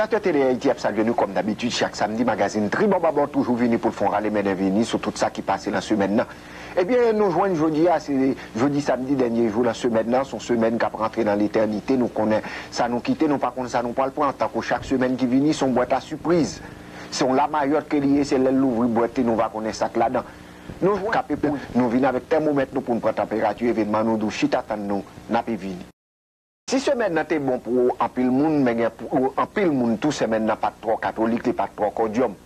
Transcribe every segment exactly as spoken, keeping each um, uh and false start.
Telespektatè Tele Ayiti ap salye nou kòm dabitid chak samdi, magazin Tribòbabò toujou vini pou l fè yon rale mennen vini sou tout sa ki pase nan semèn nan. Ebyen, nou jwenn jodi a, se jodi samdi, dènye jou nan semèn nan, se yon semèn k ap rantre nan letènite, nou konnen sa nou kite, nou pa konn sa nou pral pran, tankou chak semèn ki vini, se yon bwèt a sipriz. Se yon lamayòt ke li ye, se lè l louvri bwèt li, nou va konnen sa k ladan. Nou jwenn k ap epou, nou vin avèk tèmomèt nou pou n pran tanperati evènman, nou di w chita tann nou, n ape vini. Si semèn nan te bon pou anpil moun, men gen pou anpil moun tou, semèn nan pa t twò katolik, li pa t twò kòdyòm.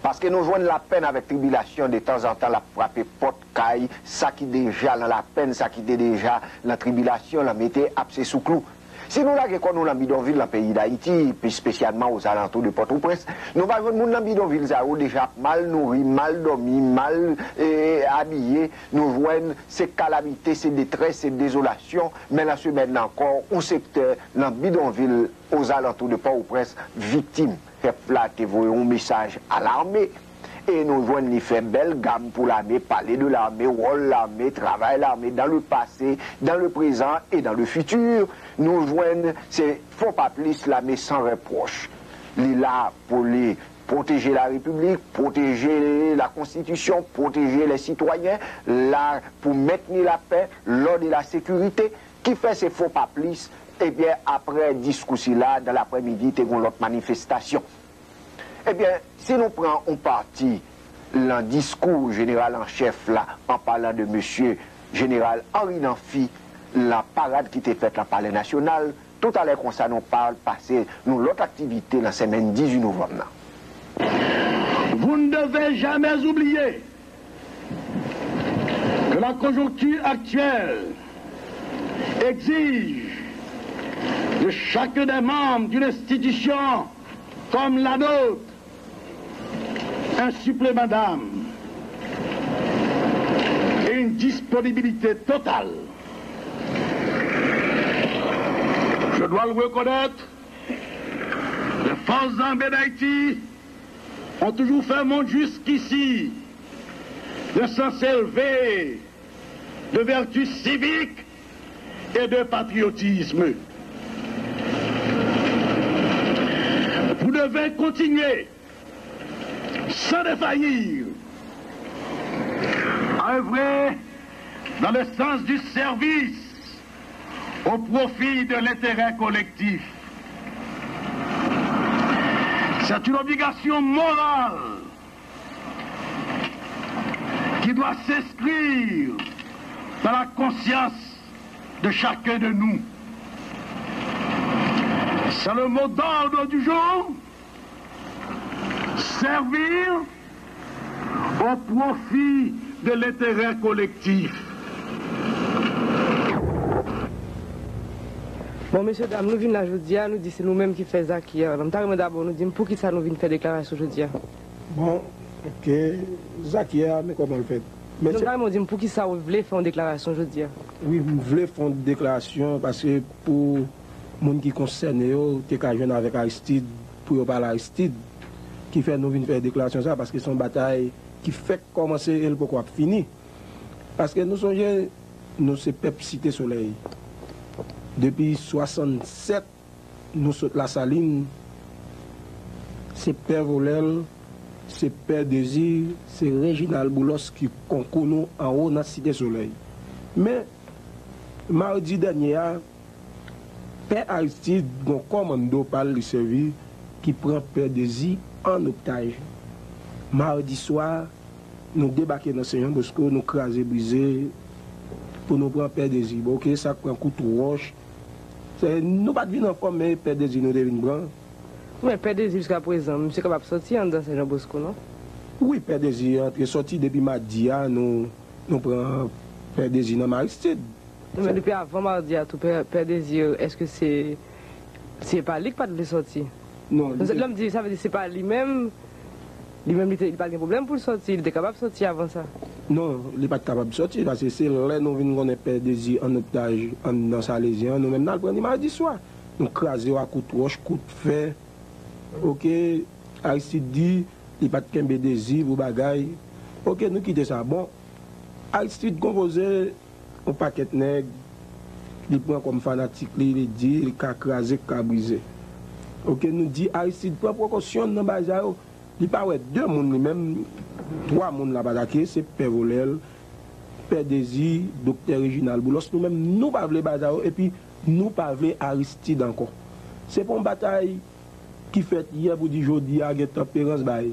Paske nou jwenn lapenn avèk tribilasyon, detanzantan l ap frape pòt kay sa ki deja nan lapenn, sa ki te deja nan tribilasyon, l ap mete apse sou klou. Si nou lage kò nou nan bidonvil nan peyi Dayiti, pi espesyalman ozalantou de Pòtoprens, nou va jwenn moun nan bidonvil sa yo deja ap mal nouri, mal dòmi, mal, e, abiye. Nou jwenn se kalamite, se detrès, se dezolasyon, men nan semèn nan ankò, yon sektè nan bidonvil ozalantou de Pòtoprens viktim. Chèf la te voye yon mesaj a lame, e nou jwenn li fè bèl gam pou lame, pale de lame, wòl lame, travay lame, dans le passé, dans le présent et dans le futur. Nou jwenn se Fon pa plis, lame san repwòch. Li la pou li pwoteje larepiblik, pwoteje lakonstitisyon, pwoteje lè sitwayen, la pou mentni lapè, lòd e lasekirite. Ki fè se Fon pa plis, ebyen, aprè diskou sila, dan laprèmidi, te gen lòt manifestasyon. Ebyen, si nou pran yon pati lan diskou jeneral an chèf la, an palan de mesye jeneral Henri Namphy, lan parad ki te fèt lan Palè Nasyonal, toutalè konsa nou pa pase nou lòt aktivite lan semèn dizuit novanm nan. Vous ne devez jamais oublier que la conjoncture actuelle exige de chacun des membres d'une institution comme la nôtre un supplément d'âme et une disponibilité totale. Je dois le reconnaître, les forces armées d'Haïti ont toujours fait montre jusqu'ici d'un sens élevé de vertu civique et de patriotisme. Vous devez continuer sans défaillir à œuvrer dans le sens du service au profit de l'intérêt collectif. C'est une obligation morale qui doit s'inscrire dans la conscience de chacun de nous. C'est le mot d'ordre du jour. Servir au profit de l'intérêt collectif. Bon, mesye dam, nou vin la jodi a, nou di se nou menm ki fè Zaki a. M ta renmen dabò nou di m poukisa nou vin fè deklarasyon jodi a. Bon, ok, Zaki a, men kòman l fèt. Men Nou se ta renmen w di m poukisa w vle fè yon deklarasyon jodi a. Wi, m vle fè yon deklarasyon paske pou moun ki konsène yo te ka jwenn avèk Aristide, pou yo pale Aristide, ki fè nou vin fè deklarasyon sa, paske se yon batay ki fèk kòmanse e l poko ap fini. Paske nou sonje, nou se pèp Site Solèy. Depi swasannsèt, nou sot Lasalin, se Pè Volèl, se Pè Dezi, se Reginald Boulos ki konkou nou anwo nan Site Solèy. Men, madi dènye a, Pè Aristide gon kòmando pa l li sèvi ki pran Pè Dezi an otaj. Madi swa, nou debake nan Sen Jan Bosko, nou kraze brize pou nou pran Pè Dezi. Bon, ok, sa k pran kout wòch. Se, nou pa t vin anfòm, men Pè Dezi nou te vin pran. Men Pè Dezi jiska prezan, misye kapab sòti anndan Sen Jan Bosko, non? Wi, Pè Dezi antre sòti depi madi a, nou, nou pran Pè Dezi nan men Aristide. Non, men depi avan madi a tou, Pè, Pè Dezi, èske se, se pa li k pa t vle sòti? Non, li te Lè m di, sa vle di se pa li menm, li menm li te, li pa t gen pwoblèm pou l sòti, li te kapab sòti avan sa. Non, li pa t kapab sòti, paske se lè nou vin konnen Pè Dezi an otaj anndan Salezyen an, nou menm n al pran li madi swa. Nou kraze yo a kout wòch, kout fè. Ok, Aristide di li pa t kenbe Dezi pou bagay. Ok, nou kite sa. Bon, Aristide konpoze yon pakèt nèg, li pran kòm fanatik li, li di li ka kraze, ka brize. Ok, nou di Aristide pran prekosyon nan bagay sa yo. Li pa wè de moun li menm, twa moun l ap atake, se Pè Volèl, Pè Dezi, Doktè Reginald Boulos. Nou menm, nou pa vle bagay sa yo, epi nou pa vle Aristide ankò. Se pa yon batay ki fèt yè pou di jodi a gen tanperans bay.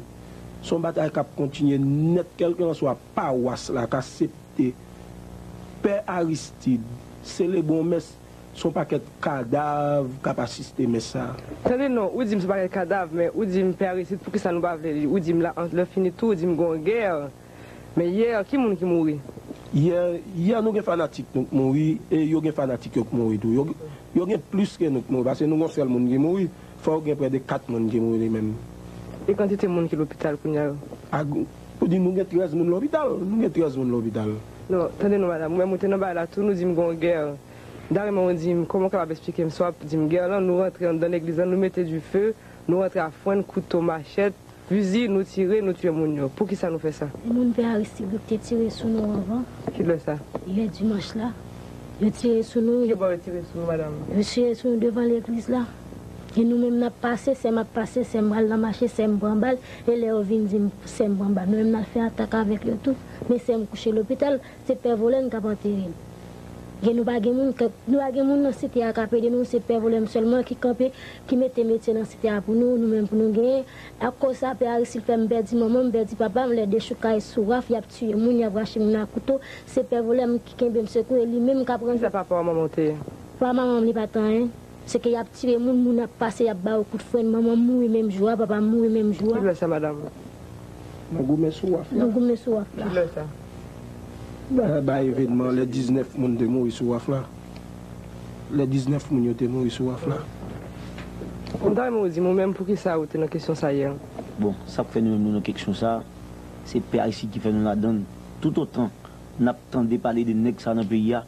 Se yon batay k ap kontinye nèt, kèlkelanswa pawas la ka aksepte Pè Aristide selebre yon mès, se yon pakèt kadav k ap asiste mès sa a. Tande non, ou di m se yon pakèt kadav, men ou di m Pè Aristide, poukisa nou pa vle li? Ou di m la, an, lè fini tou, ou di m gon gè. Men yè, ki moun ki mouri? Yè, yè nou gen fanatik nou k mouri, e yo gen fanatik yo k mouri tou. Yo, yo gen plis ke nou k mouri, paske nou gon sèl moun ki mouri, fò yo gen prè de kat moun ki mouri menm. E kantite moun ki lopital kounye a yo? A, pou di nou gen trèz moun lopital, nou gen trèz moun lopital. Non, tande non, madanm, ou menm ou te nan bagay la tou, nou di m gon gè. M ta renmen w di m, kòman w kapab eksplike m sa w ap di m gè lan, nou rantre anndan legliz lan, nou mete dife, nou rantre a frenn, kouto, machèt, fizi, nou tire, nou tiye moun yo. Poukisa nou fè sa? Moun Pè Aristide yo ki te tire sou nou anvan. Kilè sa? Yè dimanch la. Yo tire sou nou. Ki bò yo tire sou nou, madanm? Yo tire sou nou devan legliz la. E nou menm n ap pase, sè m ap pase, sè m pral nan mache, sè m pran bal. E lè yo vin di m sè m pran bal, nou menm n al fè atak avèk yo tou. Men sè m kouche lopital. Se Pè Volè n k ap antere l. Gen nou pa gen moun, nou pa gen moun nan site a k ap ede nou, se Pè Volè m sèlman ki kanpe, ki mete metye nan site a pou nou, nou menm pou nou genyen. Akoz sa, Pè Aristide fè m pèdi manman m, pèdi papa m, lè dechoukay sou Waf, y ap tiye moun, y ap rache moun ak kouto. Se Pè Volè m ki kenbe m sekou, e li menm k ap rann. Kisa papa w ak manman w te ye? Papa manman m, li pa t anyen. Se ke y ap tire moun, moun ap pase, y ap ba yo kout frenn. Manman m mouri menm jou a, papa m mouri menm jou a. Kilè sa, madanm? Nan goumen sou Waf la. Nan goumen sou Waf la. Kilè sa? Ba, ba evènman lè diznèf moun te mouri sou Waf la. Lè diznèf moun yo te mouri sou Waf la. M ta renmen w di m, ou menm, poukisa ou te nan kesyon sa yè? Bon, sa k fè nou menm nou nan kesyon sa, se Pè Aristide ki fè nou ladann. Toutotan n ap tande pale de nèg sa nan peyi a,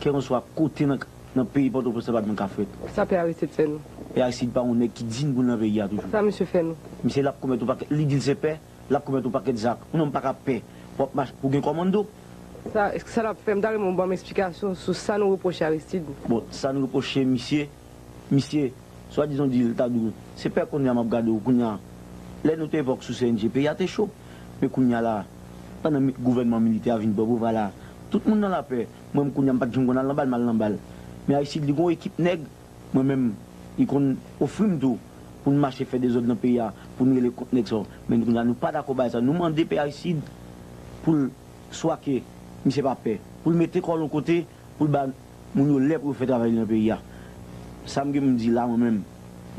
kèlkanswa kote nan, nan peyi Pòtoprens lan pa t menm ka fèt. Sa Pè Aristide fè nou? Pè Aristide pa yon nèg ki diy pou l nan peyi a toujou. Sa misye fè nou? Misye l ap komèt yon pakèt, li di l se pè, l ap komèt yon pakèt zak. Yon nonm pa ka pè. W ap mache pou gen kòmando. Sa, sa l ap fè, m ta renmen w ban m esplikasyon sou sa nou repwoche Aristide. Bon, sa nou repwoche misye, misye, swadizan di l ta di w, se pè kounye a m ap gade w kounye a. Lè nou te epòk sou C N G, peyi a te cho. Men kounye a la, pandan mi-, gouvènman militè a vin pran pouvwa la, tout moun nan lapè. Mwen menm kounye a m pa t janm konn al nan bal, m al nan bal. Men Aristide li gon ekip nèg, mwen menm, li konn ofri m tou pou n mache fè dezòd nan peyi a, pou n rele kont nèg sa yo. Men kounye a nou pa dakò bay sa. Nou mande Pè Aristide pou l swa ke misye pa pè, pou l mete kò l yon kote, pou l ba moun yo lè pou yo fè travay li nan peyi a. Sa m gen pou m di la, mwen menm,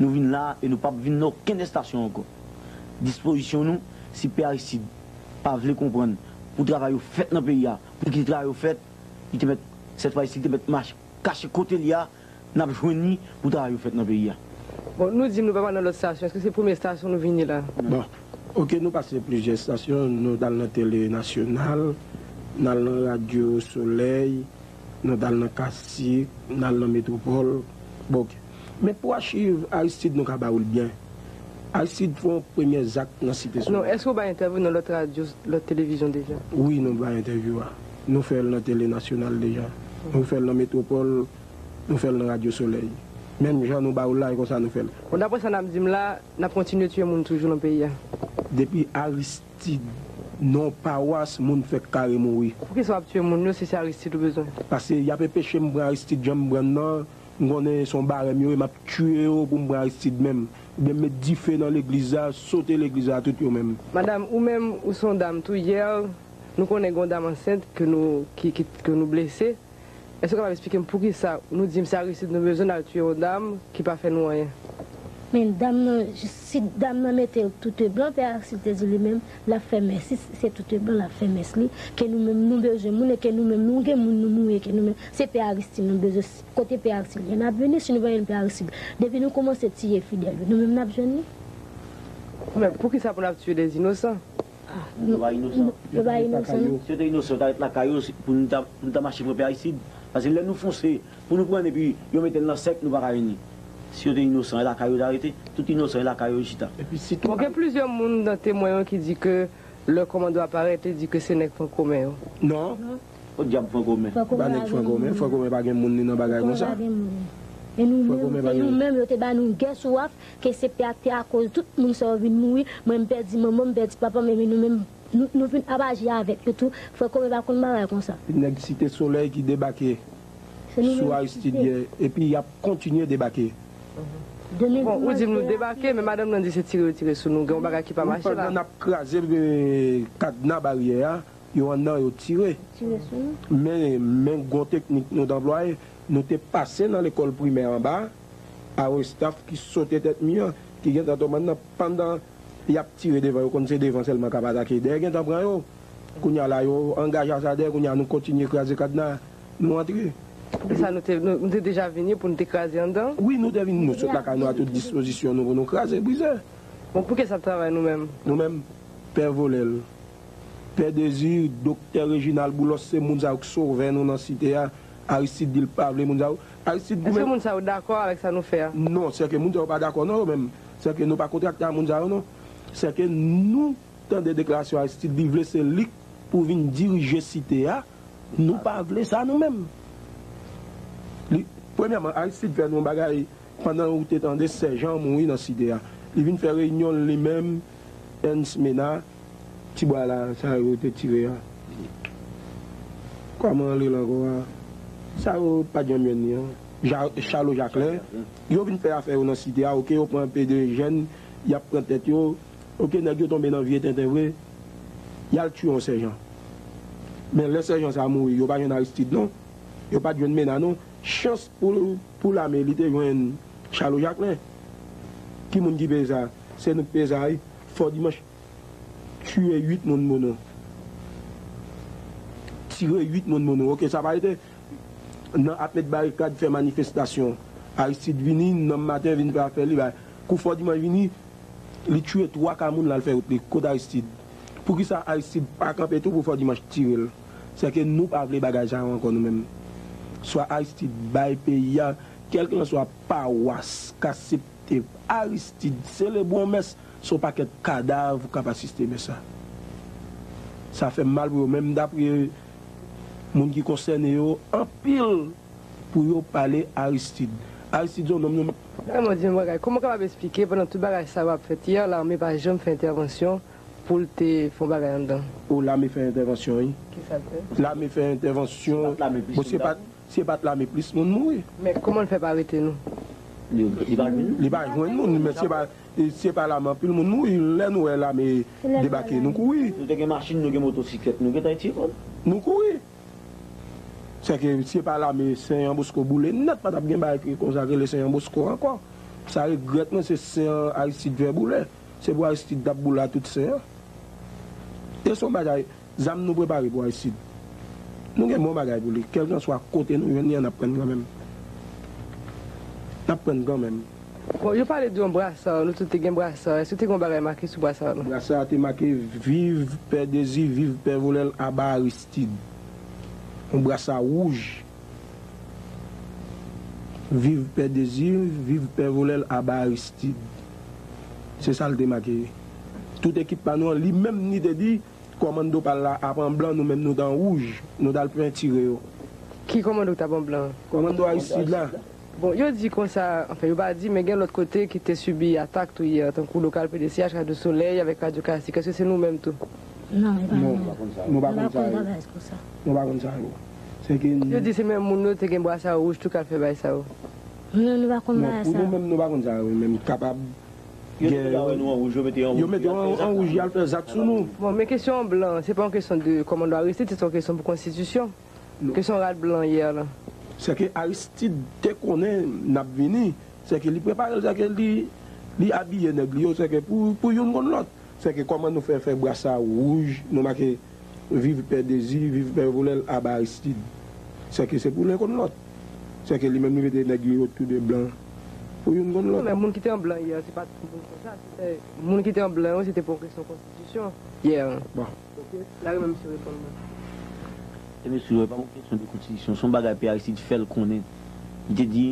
nou vin la e nou p ap vin nan okenn estasyon ankò. Dispozisyon nou, si Pè Aristide pa vle konprann pou travay yo fèt nan peyi a, pou kite travay yo fèt, li te mèt, sèt fwa isi, li te mèt mache, kache kote li a, n ap jwenn li pou travay yo fèt nan peyi a. Bon, nou di m nou pa pral nan lòt estasyon, èske se premye estasyon nou vini la? Bon, ok, nou pase plizyè estasyon, nou t al nan Tele Nasyonal, n al nan Radyo Solèy, nou t al nan Kasik, n al nan Metwopòl. Bon, ok. Men pou achiv Aristide, nou ka ba ou l byen. Aristide fè yon premyè zak nan Site Solèy. Non, èske w bay entèvyou nan lòt radyo, lòt televizyon deja? Wi, nou bay entèvyou a. Nou fè l nan Tele Nasyonal deja. Nou fè l nan Metwopòl, nou fè l nan Radyo Solèy. Menm jan nou ba ou l la, e konsa nou fè l. Bon, daprè sa n ap di m la, n ap kontinye tiye moun toujou nan peyi a. Depi Aristide nan yon pawas, moun fèk kare mouri. Poukisa w ap tiye moun yo si se Aristide ou bezwen? Paske y ap enpeche m pran Aristide jan m pran l nan, m konnen se yon barèm yo ye, m ap tiye yo pou m pran Aristide menm. Oubyen m met dife nan legliz la, sote legliz la, tout yo menm. Madanm, ou menm, ou se yon dam tou. Yè, nou konnen gen yon dam ansent ke nou, ki, ki, ke nou blese. Èske w kapab eksplike m poukisa nou di m se Aristide nou bezwen, n al tiye yon dam ki pa fè nou anyen? Men dam nan, si dam nan mete l tout blan, Pè Aristide te di li menm, l ap fè mès li, se tout blan l ap fè mès li, ke nou menm nou bezwen moun, e ke nou menm nou gen moun nou mouri, ke nou menm, se Pè Aristide nou bezwen, kote Pè Aristide ye, n ap vini, si nou pa jwenn Pè Aristide, depi nou kòmanse tiye fidèl yo, nou menm n ap jwenn li. Men poukisa pou n ap tiye de inosan? Yo pa inosan. Yo pa inosan, non. Si yo te inosan, yo ta ret lakay yo, si, pou nou ta, pou nou ta mache pran Pè Aristide. Paske lè nou fonse, pou nou pran l epi yo mete l nan sèk, nou pa ka jwenn li. Si yo te inosan, e lakay yo ta rete. Tout inosan, e lakay yo chita. Bon, gen plizyè moun nan temwen yo ki di ke lè kòmando a parèt, li di ke se nèg Frank Komen yo. Non. Podyab Frank Komen. Pa nèg Frank Komen. Frank Komen pa gen moun li nan bagay konsa. E nou menm, se nou menm, yo te ba nou gè sou waf, ke se te akoz tout moun sa yo vin mouri, mwen m pèdi manman, m pèdi papa m, men nou menm, nou, nou vin ap aji avèk yo tou. Frè Kome pa konn bagay konsa. Nèg Site Solèy ki debake sou Aristide yè, epi y ap kontinye debake. Bon, ou di m nou debake, men madanm nan di se tire yo tire sou nou. Gen yon bagay ki pa mache la. Pandan n ap kraze, eh, kadna baryè a, yo anndan, yo tire. Men, men gon teknik nou t anplwaye. Nou te pase nan lekòl primè anba a, a yon estaf ki sote tèt mi an, ki gentan tonbe anndan pandan y ap tire devan, yo konn se devan sèlman k ap atake. Dèyè gentan pran yo. Kounye a la, yo angaje asadè, kounye a nou kontinye kraze kadna, nou antre. Poukisa nou te, nou, nou te deja vini pou nou te kraze anndan? Wi, nou te vini, nou sot lakay nou a tout dispozisyon nou pou nou kraze, brize. Bon, poukisa ap travay nou menm? Nou menm, Pè Volèl, Pè Dezi, Doktè Reginald Boulos, se moun sa yo k sove nou nan site a. Aristide di l pa vle moun sa yo. Aristide goumen. Èske moun sa yo dakò avèk sa nou fè a? Non, sèke moun sa yo pa dakò non, yo menm. Sèke nou pa kontrakte a moun sa yo non. Sèke nou tande deklarasyon Aristide, li vle se li k pou vin dirije site a. Nou pa vle sa nou menm. Li, premyèman, Aristide fè nou yon bagay pandan ou te tande sèjan an mouri nan site a. Li vin fè reyinyon l li menm, Ernst Mena, ti bwa la, sa yo te tire a. Kòman l rele ankò a? Sa yo pa t janm jwenn li an. Ja-, Chalo Jaklen. Yo vin fè afè yo nan site a, oke, yo pran anpe de jèn, y ap pran tèt yo. Oke, nèg yo tonbe nan vye tenten vre. Y al tiye yon sèjan. Men lè sèjan sa a mouri, yo pa jwenn Aristide non. Yo pa t jwenn Mena non. Chans pou, pou lame, li te jwenn Chalo Jaklen. Ki moun ki peye sa? Se nou k peye sa, wi. Fò Dimanch tiye uit moun Mono. Tire uit moun Mono. Oke, sa pa rete nan ap met barikad, fè manifestasyon. Aristide vini, nan maten vin fè afè li, bay. Kou Fò Dimanch vini, li tiye twa ka moun l al fè wout li. Kot Aristide? Poukisa Aristide pa kanpe tou pou Fò Dimanch tire l? Sèke nou pa vle bagay sa yo ankò nou menm. Swa Aristide bay peyi a, kèlkelanswa pawas k aksepte Aristide selebre yon mès, se yon pakèt kadav k ap asiste mès sa. Sa fè m mal pou yo, menm dapre moun ki konsène yo anpil pou yo pale Aristide. Aristide se yon nonm nou. Dayè mwen di yon bagay, kòman w kapab esplike pandan tout bagay sa yo ap fèt yè, lame pa janm fè entèvansyon pou l te fè yon bagay anndan? O, lame fè entèvansyon, wi. Kisa l fè? Lame fè entèvansyon. Bon, se pa t, se pa t lame, plis moun mouri. Men kòman l fè pa rete nou? Li, li pa jwenn nou. Li pa jwenn moun, men se pa, se pa lame, anpil moun mouri. Lè nou wè lame debake, nou kouri. Nou te gen machin, nou gen motosiklèt, nou gentan retire kò n. Nou kouri. Sèke si se pa lame, Sen Jan Bosko boule nèt, pa t ap gen bagay ki konsa k rele Sen Jan Bosko ankò. Sa regrèt mwen, se Sen Jan Aristide fè boule. Se pou Aristide t ap boule a tout Sen Jan. E se yon bagay, zam nou prepare pou Aristide. Nou gen bon bagay pou li. Kèlkanswa kote nou jwenn li an, n ap pran l kanmenm. N ap pran l kanmenm. Bon, yo pale de yon brasa, nou tout te gen brasa. Èske te gen yon bagay make sou brasa a, non? Brasa a te make: Viv Pè Dezi, viv Pè Volèl, aba Aristide. Yon brasa wouj. Viv Pè Dezi, viv Pè Volèl, aba Aristide. Se sa l te make. Tout ekip pa nou an, li menm li te di, kòmando pa l la ap an blan, nou menm nou t an wouj, nou t al pentire yo. Ki kòmando k t ap an blan? Kòmando Aristide la. Bon, yo di konsa, anfen, yo pa di, men gen lòt kote ki te sibi atak tou yè, tankou lokal P D C H, Radyo Solèy avèk Radyo Klasik. Èske se nou menm tou? Non, e pa nou. Non, nou pa konn sa yo. Nou pa konn sa yo. Se ke nou. Yo di se menm moun yo te gen brasa wouj tou k al fè bagay sa yo. Non, nou pa konn bagay sa yo. Non, pou nou menm, nou pa konn sa yo menm. Kapab. Yo te deja wè nou an wouj, yo mete yo an wouj, y al fè zak sou nou. Bon, men kesyon an blan, se pa yon kesyon de kòmando Aristide, se yon kesyon pou konstitisyon. Kesyon rad blan yè la. Sèke Aristide te konnen n ap vini, sèke li prepare l, sèke li, li abiye nèg li yo, sèke pou, pou youn konn lòt. Sèke kòman nou fè, fè brasa wouj, nou make: Viv Pè Dezi, viv Pè Volèl, aba Aristide. Sèke se pou len konn lòt. Sèke li menm li mete nèg li yo tou de blan. Pou youn konn lòt. Non, men moun ki te an blan yè, se pa tout moun konsa. Se, moun ki te an blan yo, se te pou yon kesyon konstitisyon yè. Bon. Ok, n a renmen misye reponn mwen. E mesye, pa yon kesyon de konstitisyon, se yon bagay Pè Aristide fè l konnen. Li te di,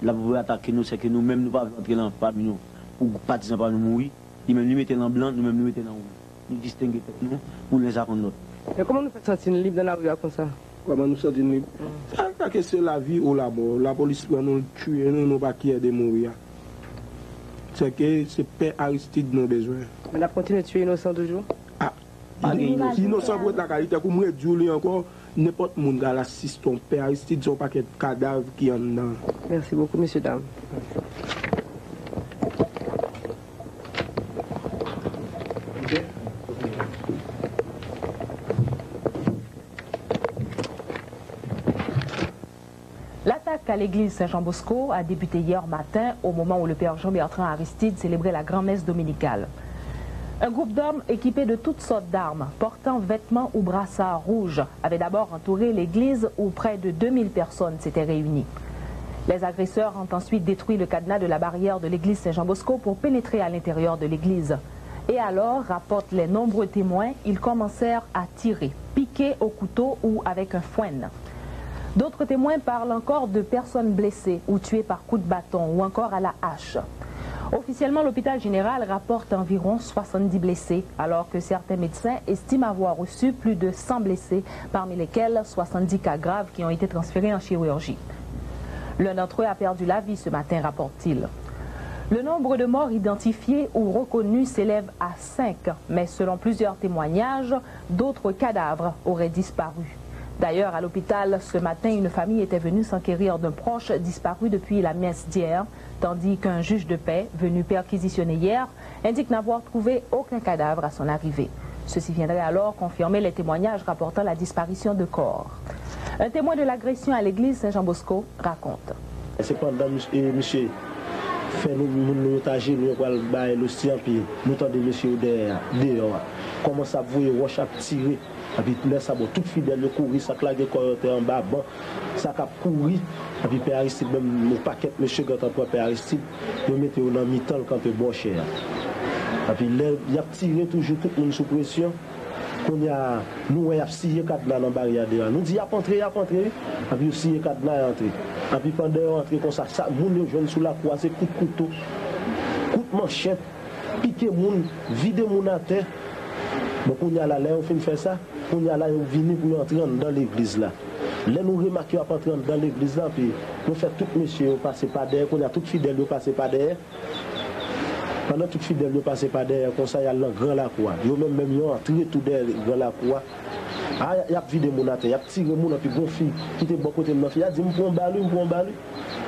l ap vle atake nou, sèke nou menm nou pa vle antre nan pami nou. Pou patizan pa nou mouri, li menm li mete l an blan, nou menm nou mete l an wouj. Nou distenge tèt nou, pou len sa konn lòt. Men kòman nou fè santi n lib nan lari a konsa? Kòman nou santi n li? Sa, sa ke se lavi ou lamò. Lapolis pran nou, l tiye nou, nou pa kiyè de mouri a. Se ke se pè Aristide nou bezwen. Men n ap kontinye tiye inosan toujou? Ah, pa gen inosan. Inosan pou ret lakay li, tankou m ret di w li ankò, nenpòt moun ka al asiste yon pè Aristide, se yon pakèt kadav ki anndan. Merci beaucoup, mesye dam. L'attaque à l'église Saint-Jean Bosco a débuté hier matin au moment où le père Jean-Bertrand Aristide célébrait la grand-messe dominicale. Un groupe d'hommes équipés de toutes sortes d'armes, portant vêtements ou brassards rouges, avait d'abord entouré l'église où près de deux mille personnes s'étaient réunies. Les agresseurs ont ensuite détruit le cadenas de la barrière de l'église Saint-Jean Bosco pour pénétrer à l'intérieur de l'église. Et alors, rapportent les nombreux témoins, ils commencèrent à tirer, piquer au couteau ou avec un fouet. D'autres témoins parlent encore de personnes blessées ou tuées par coups de bâton ou encore à la hache. Officiellement, l'hôpital général rapporte environ soixante-dix blessés, alors que certains médecins estiment avoir reçu plus de cent blessés, parmi lesquels soixante-dix cas graves qui ont été transférés en chirurgie. L'un d'entre eux a perdu la vie ce matin, rapporte-t-il. Le nombre de morts identifiés ou reconnus s'élève à cinq, mais selon plusieurs témoignages, d'autres cadavres auraient disparu. D'ailleurs, à l'hôpital, ce matin, une famille était venue s'enquérir d'un proche disparu depuis la messe d'hier, tandis qu'un juge de paix, venu perquisitionner hier, indique n'avoir trouvé aucun cadavre à son arrivée. Ceci viendrait alors confirmer les témoignages rapportant la disparition de corps. Un témoin de l'agression à l'église Saint-Jean Bosco raconte. Se pandan mis-, e, misye fè nou, moun nou yo t ajenou, yo pral bay losti, anpi nou tande mesye yo dèyè a, deyò a. Kòmanse ap voye wòch, ap tire. Epi lè sa, bon, tout fidèl yo kouri, sa k lage kò yo atè anba ban, sa k ap kouri. Epi pè Aristide menm, yon pakèt mesye gentan pran pè Aristide, yo mete yo nan mitan l, kanpe bò chè a. Epi lè y ap tire toujou, tout moun sou presyon, kounye a, nou wè y ap siye kadna nan baryè deyò a. Nou di y ap antre, y ap antre, wi. Epi yo siye kadna, y antre. Epi pandan yo antre konsa, sa, moun yo jwenn sou lakou a, se kout kouto, kout manchèt, pike moun, vide moun atè. Bon, kounye a la, lè yo fin fè sa, kounye a la, yo vini pou yo antre anndan legliz la. Lè nou remake yo ap antre anndan legliz la, epi yo fè tout mesye yo pase pa dèyè, kounye a tout fidèl yo pase pa dèyè. Pandan tout fidèl yo pase pa dèyè konsa, y al nan gran lakou a. Yo menm menm yo antre tou dèyè gran lakou a. A, y ap vide moun atè, y ap tire moun, epi gon fi ki te bò kote m nan, fi a di, "M pran bal wi, m pran bal wi."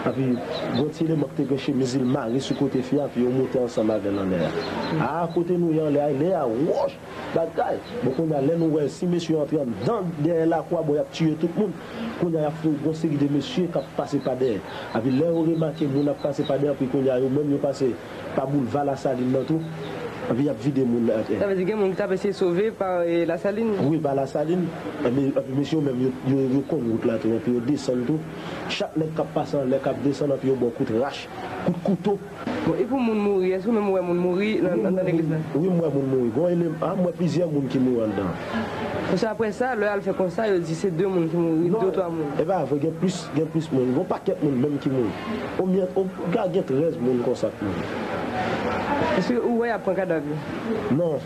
Epi gon ti eleman ki te gen chemiz li mare sou kote fi a, epi yo moute ansanm avè l anlè a. A, kote nou ye anlè a, lè a wòch, bagay. Bon, kounye a, lè nou wè si mesye yo antre anndan dèyè lakou a, bon, y ap tiye tout moun. Kounye a, y ap fè gon seri de mesye k ap pase pa dèyè. Epi lè yo remake moun ap pase pa dèyè, epi kounye a, yo menm yo pase pa boulva Lasalin nan tou. Epi y ap vide moun atè. Sa vle di gen moun ki t ap eseye sove pa, e, Lasalin? Wi, pa Lasalin. Epi, epi mesye yo menm, yo, yo, yo konn wout la tou, epi yo desann tou. Chak nèg k ap pase anlè, k ap desann, epi yo ba w kout rach, kout kouto. Bon, e pou moun mouri, èske ou menm ou wè moun mouri nan, nan, nan legliz la? Wi, m wè moun mouri. Gon elem-, a, m wè plizyè moun ki mouri anndan. Paske apre sa, lè yo al fè konsta, yo di se de moun ki mouri, de, twa moun. E pa vre, gen plis, gen plis moun. Gon pakèt moun menm ki mouri. Omwen, o, ka gen trèz moun konsa k mouri. Èske ou wè y ap pran kadav yo? Non.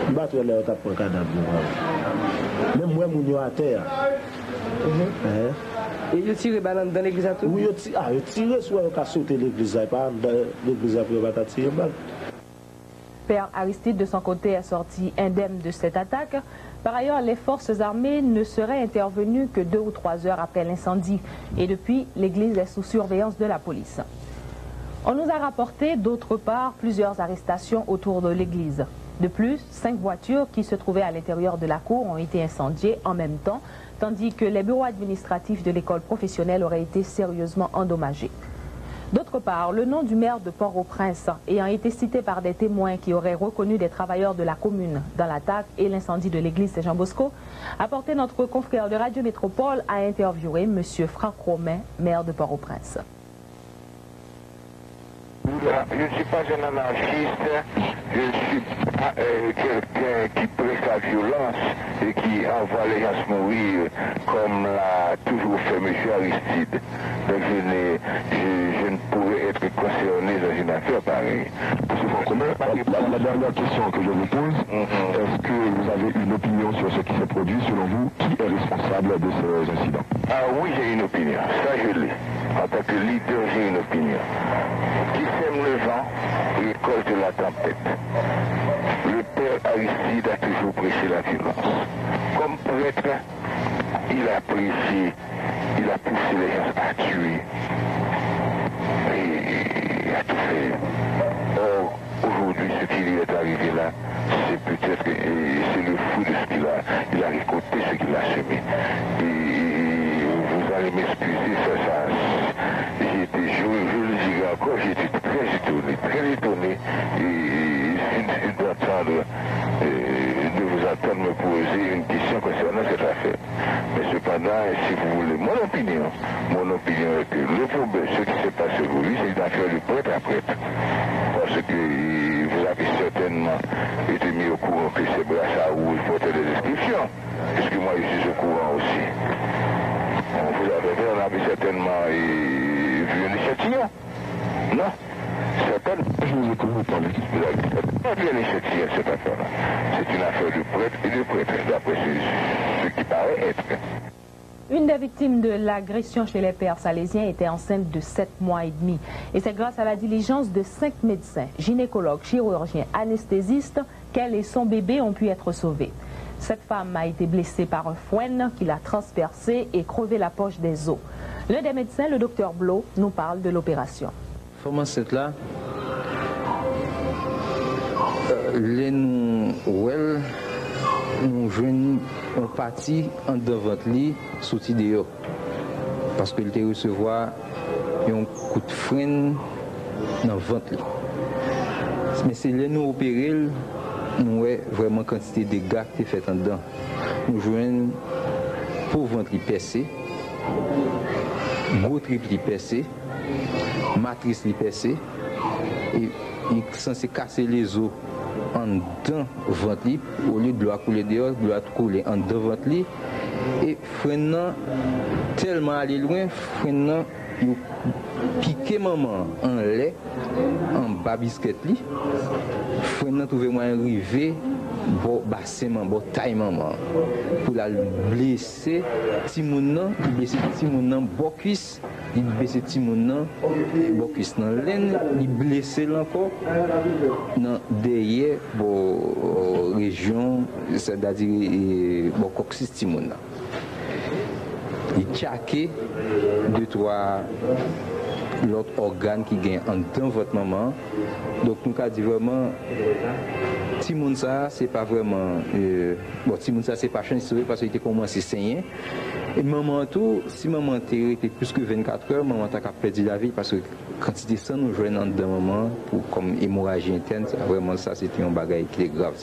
M pa t wè lè yo t ap pran kadav yo, non. Men m wè moun yo atè a. Mhm. Ehe. E yo tire bal anndan legliz la tou? Wi, yo ti-, a, yo tire sou yo ka sote legliz la, e pa anndan legliz la pou yo pa ta tire bal. Père Aristide, de son côté, est sorti indemne de cette attaque. Par ailleurs, les forces armées ne seraient intervenues que deux ou trois heures après l'incendie. Et depuis, l'église est sous surveillance de la police. On nous a rapporté, d'autre part, plusieurs arrestations autour de l'église. De plus, cinq voitures qui se trouvaient à l'intérieur de la cour ont été incendiées en même temps, tandis que les bureaux administratifs de l'école professionnelle auraient été sérieusement endommagés. D'autre part, le nom du maire de Port-au-Prince ayant été cité par des témoins qui auraient reconnu des travailleurs de la commune dans l'attaque et l'incendie de l'église Saint-Jean-Bosco, a porté notre confrère de Radio Métropole à interviewer monsieur Franck Romain, maire de Port-au-Prince. Je ne suis pas un anarchiste, je ne suis pas, euh, quelqu'un qui prêche la violence et qui envoie les gens mourir comme l'a toujours fait monsieur Aristide. Donc je ne, je, je ne pourrais être concerné dans une affaire pareille. Monsieur Franconin, la, la- la dernière question que je vous pose, est-ce que vous avez une opinion sur ce qui s'est produit? Selon vous, qui est responsable de ces incidents? Ah oui, j'ai une opinion. Ça, je l'ai. En tant que leader, j'ai une opinion. Qui sème le vent récolte la tempête. Le père Aristide a toujours prêché la violence. Comme prêtre, il a prêché, il a poussé les gens à tuer et à tout faire. Or, aujourd'hui, ce qui lui est arrivé là, c'est peut-être, et c'est le fruit de ce qu'il a, il a récolté ce qu'il a semé. Et vous allez m'excuser, ça, ça, j'ai été, je, je le dirai encore, j'ai été très étonné, très étonné, et, et, d'entendre, euh, de vous entendre me poser une question concernant cette affaire. Mais cependant, si vous voulez mon opinion, mon opinion est que le problème, ce qui s'est passé aujourd'hui, c'est une affaire de prêtre à prêtre. Parce que, euh, vous avez certainement été mis au courant que ces brassards rouges portaient des inscriptions. Puisque moi, je suis au courant aussi. Bon, vous avez, vous en avez certainement, euh, vu un échantillon. Non? Certaines, je vous écoute, vous parlez. Vous avez certainement vu un échantillon de cette affaire-là. C'est une affaire de prêtre et de prêtre, d'après ce, ce qui paraît être. Une des victimes de l'agression chez les pères salésiens était enceinte de sept mois et demi. Et c'est grâce à la diligence de cinq médecins, gynécologues, chirurgiens, anesthésistes, qu'elle et son bébé ont pu être sauvés. Cette femme a été blessée par un frêne qui l'a transpercée et crevé la poche des os. L'un des médecins, le docteur Blo, nous parle de l'opération. Fanm ansent la, lè nou wè l, nou jwenn yon pati anndan vant li soti deyò. Paske l te resevwa yon kout frenn nan vant li. Men se lè nou opere l, nou wè vrèman kantite dega ki te fèt anndan. Nou jwenn po vant li pèse, gwo trip li pèse, matris li pèse, e li sanse kase lezo anndan vant li. Olye dlo a koule deyò, dlo a koule anndan vant li. E frenn nan tèlman ale lwen, frenn nan yo pike manman an anlè, anba biskèt li. Frenn nan twouve mwayen rive bò basen manman, bò tay manman an. Pou l al blese timoun nan, li blese timoun nan bò kwis, li blese timoun nan bò kwis nan lenn, li blese l ankò nan dèyè bò, rejyon, sètadi, bò kòksis timoun nan. Li tchake de twa lòt ògàn ki gen anndan vant manman an. Donk, nou ka di vrèman, timoun sa a, se pa vrèman, bon, timoun sa a, se pa chans li sove paske li te kòmanse senyen. E manman an tou, si manman an te rete plis ke vennkat è, manman an ta ka pèdi lavi l paske kantite san nou jwenn anndan manman an pou kòm emoraji entèn, sa vrèman, sa se te yon bagay ki te grav.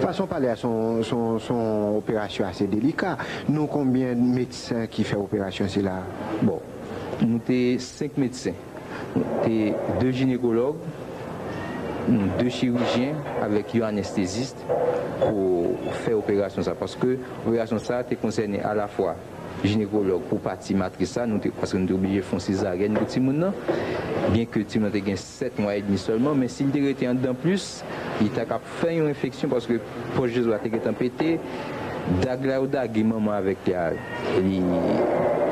Fason w pale a, se yon, se yon, se yon operasyon ase delika. Nou konbyen medsen ki fè operasyon sila a? Bon, nou te senk medsen. Nou te de jinekològ, de chirijyen avèk yon anestezis pou fè operasyon sa. Paske operasyon sa te konsène alafwa jinekològ pou pati matris la, nou te, paske nou te oblije fè yon sezaryèn pou timoun nan. Byenke timoun nan te gen sèt mwa edmi sèlman, men si l te rete anndan plis, li ta ka fè yon enfeksyon paske pòch de zo a te gentan pete. Dag la yo dage manman avèk li a, li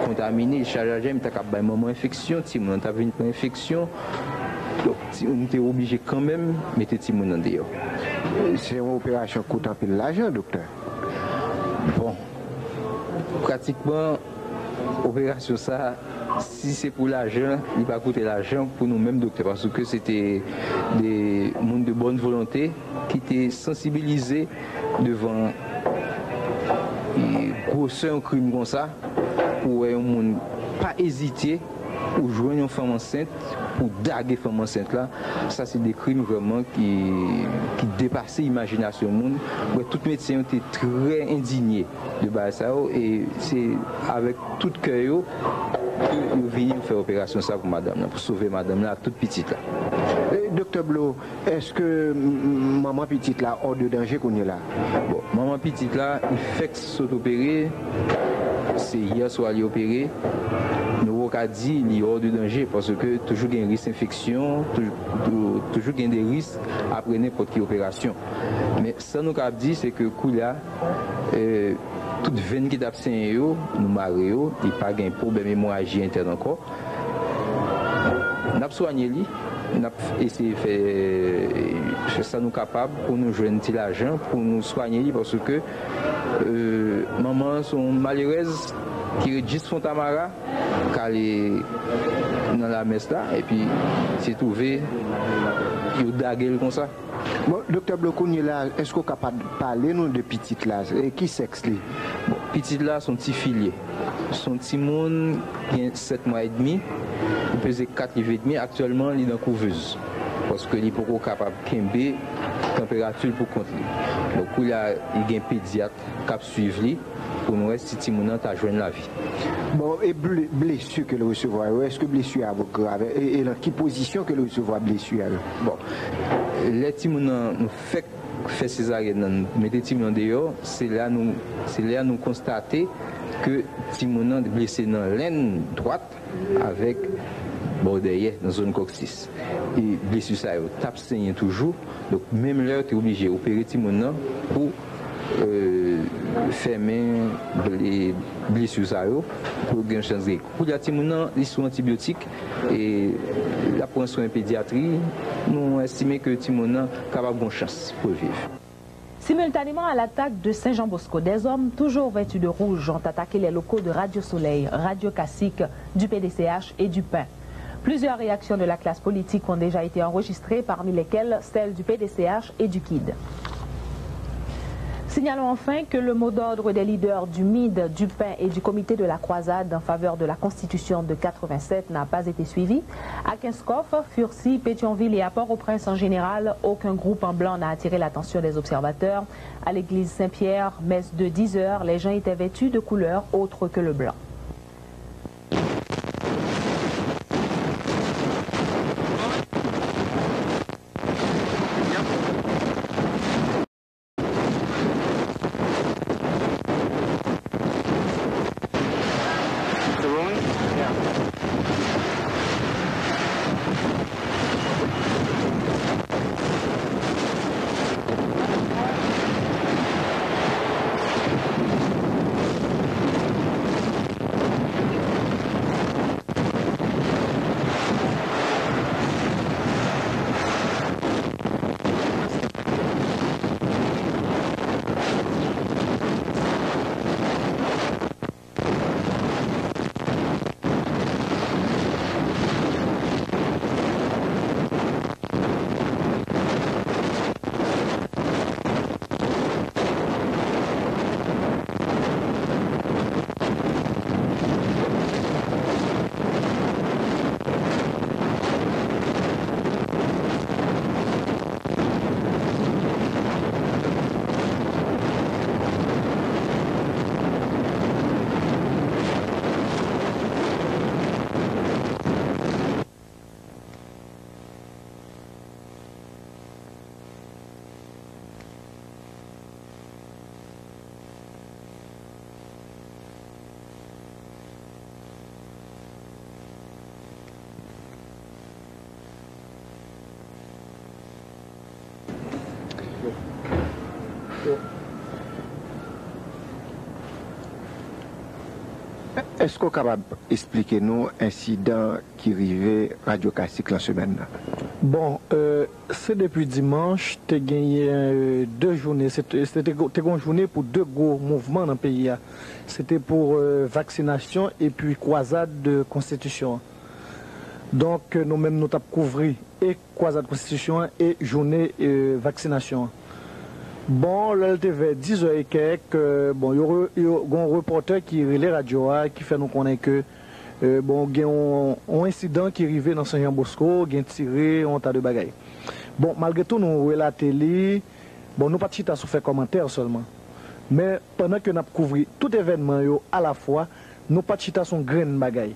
kontamine, li chaje a jèm, li ta ka bay manman enfeksyon, timoun nan ta vin pran enfeksyon. Donk, ti, nou te oblije kanmenm mete timoun nan deyò. Se yon operasyon koute anpil lajan, doktè? Bon, pratikman, operasyon sa, si se pou lajan, li pa koute lajan pou nou menm doktè, paske se te de moun de bòn volonte ki te sansibilize devan, e, gwosè yon krim konsa, pou wè yon moun pa ezite, ou jwenn yon fanm ansent, pou dage fanm ansent la, sa se de krim vrèman ki, ki depase imajinasyon moun. Wè, tout medsen yo te trè endinye de bagay sa yo, e se avèk tout kè yo ke yo vini, yo fè operasyon sa pou madanm nan, pou sove madanm nan ak tout pitit la. E, Doktè Blo, èske, m, m, manman pitit la hors de danger kounye la? Bon, manman pitit la, li fèk sot opere, se yè swa li opere. Nou poko ka di li hors de danger, paske toujou gen risk enfeksyon, toujou, toujou gen de risk apre nenpòt ki operasyon. Men sa nou kapab di, se ke koulye a, e, tout venn ki t ap senyen yo, nou mare yo, li pa gen pwoblèm emoraji entèn ankò. N ap swanye li, n ap eseye fè, fè sa nou kapab pou nou jwenn ti lajan, pou nou swanye li, paske, e, manman an se yon malerèz ki ret jis Fontamara, k ale nan lamès la, epi se twouve yo dage l konsa. Bon, Doktè Blo, kounye la, èske w kapab pale nou de pitit la? E ki sèks li? Bon, pitit la se yon ti fi l ye. Se yon timoun gen sèt mwa edmi, li peze kat liv edmi. Aktyèlman, li nan kouvèz, paske li poko kapab kenbe tanperati l pou kont li. Donk, koulye a, li gen pedyat k ap swiv li pou n wè si timoun nan ta jwenn lavi. Bon, e ble-, blesi ke l resevwa yo, èske blesi a grav? E, e nan ki pozisyon ke l resevwa blesi a yo? Bon, lè timoun nan, nou fèk fè sezaryèn nan, nou mete timoun nan deyò, se la nou, se la nou konstate ke timoun nan blese nan lenn dwat avèk bò dèyè, nan zòn kòksis. E blesi sa yo t ap senyen toujou. Donk, menm lè yo te oblije opere timoun nan pou, e, fèmen ble-, blesi sa yo, pou yo gen chans geri. Koulye a timoun nan, li sou antibyotik, e l ap pran swen pedyatri. Nou estime ke timoun nan kapab gen chans pou l viv. Simultanément à l'attaque de Saint-Jean-Bosco, des hommes toujours vêtus de rouge ont attaqué les locaux de Radio Soleil, Radio Classique, du P D C H et du PEN. Plusieurs réactions de la classe politique ont déjà été enregistrées, parmi lesquelles celle du P D C H et du KID. Signalons enfin que le mot d'ordre des leaders du MID, du PEN et du Comité de la Croisade en faveur de la Constitution de quatre-vingt-sept n'a pas été suivi. À Kenskòf, Furcy, Pétion-Ville et à Port-au-Prince en général, aucun groupe en blanc n'a attiré l'attention des observateurs. À l'église Saint-Pierre, messe de dix heures, les gens étaient vêtus de couleurs autres que le blanc. Èske w kapab esplike nou ensidan ki rive Radyo Klasik lan semèn nan? Bon, euh, se depi dimanch, te genyen, euh, de jounen, se te, se te, te gen yon jounen pou de gwo mouvman nan peyi a. Se te pou, euh, vaksinasyon epi kwazad de konstitisyon an. Donk, euh, nou menm nou t ap kouvri e kwazad konstitisyon an e jounen, euh, vaksinasyon an. Bon, lè l te vè diz è e kèk, euh, bon, yo re-, yo, gen yon repòtè ki rele radyo a, ki fè nou konnen ke, euh, bon, gen yon, yon ensidan ki rive nan Sen Jan Bosko, gen tire, yon ta de bagay. Bon, malgre tou, nou relate li, bon, nou pa t chita sou fè kòmantè sèlman. Men, pandan ke n ap kouvri tout evènman yo alafwa, nou pa t chita sou yon grenn bagay.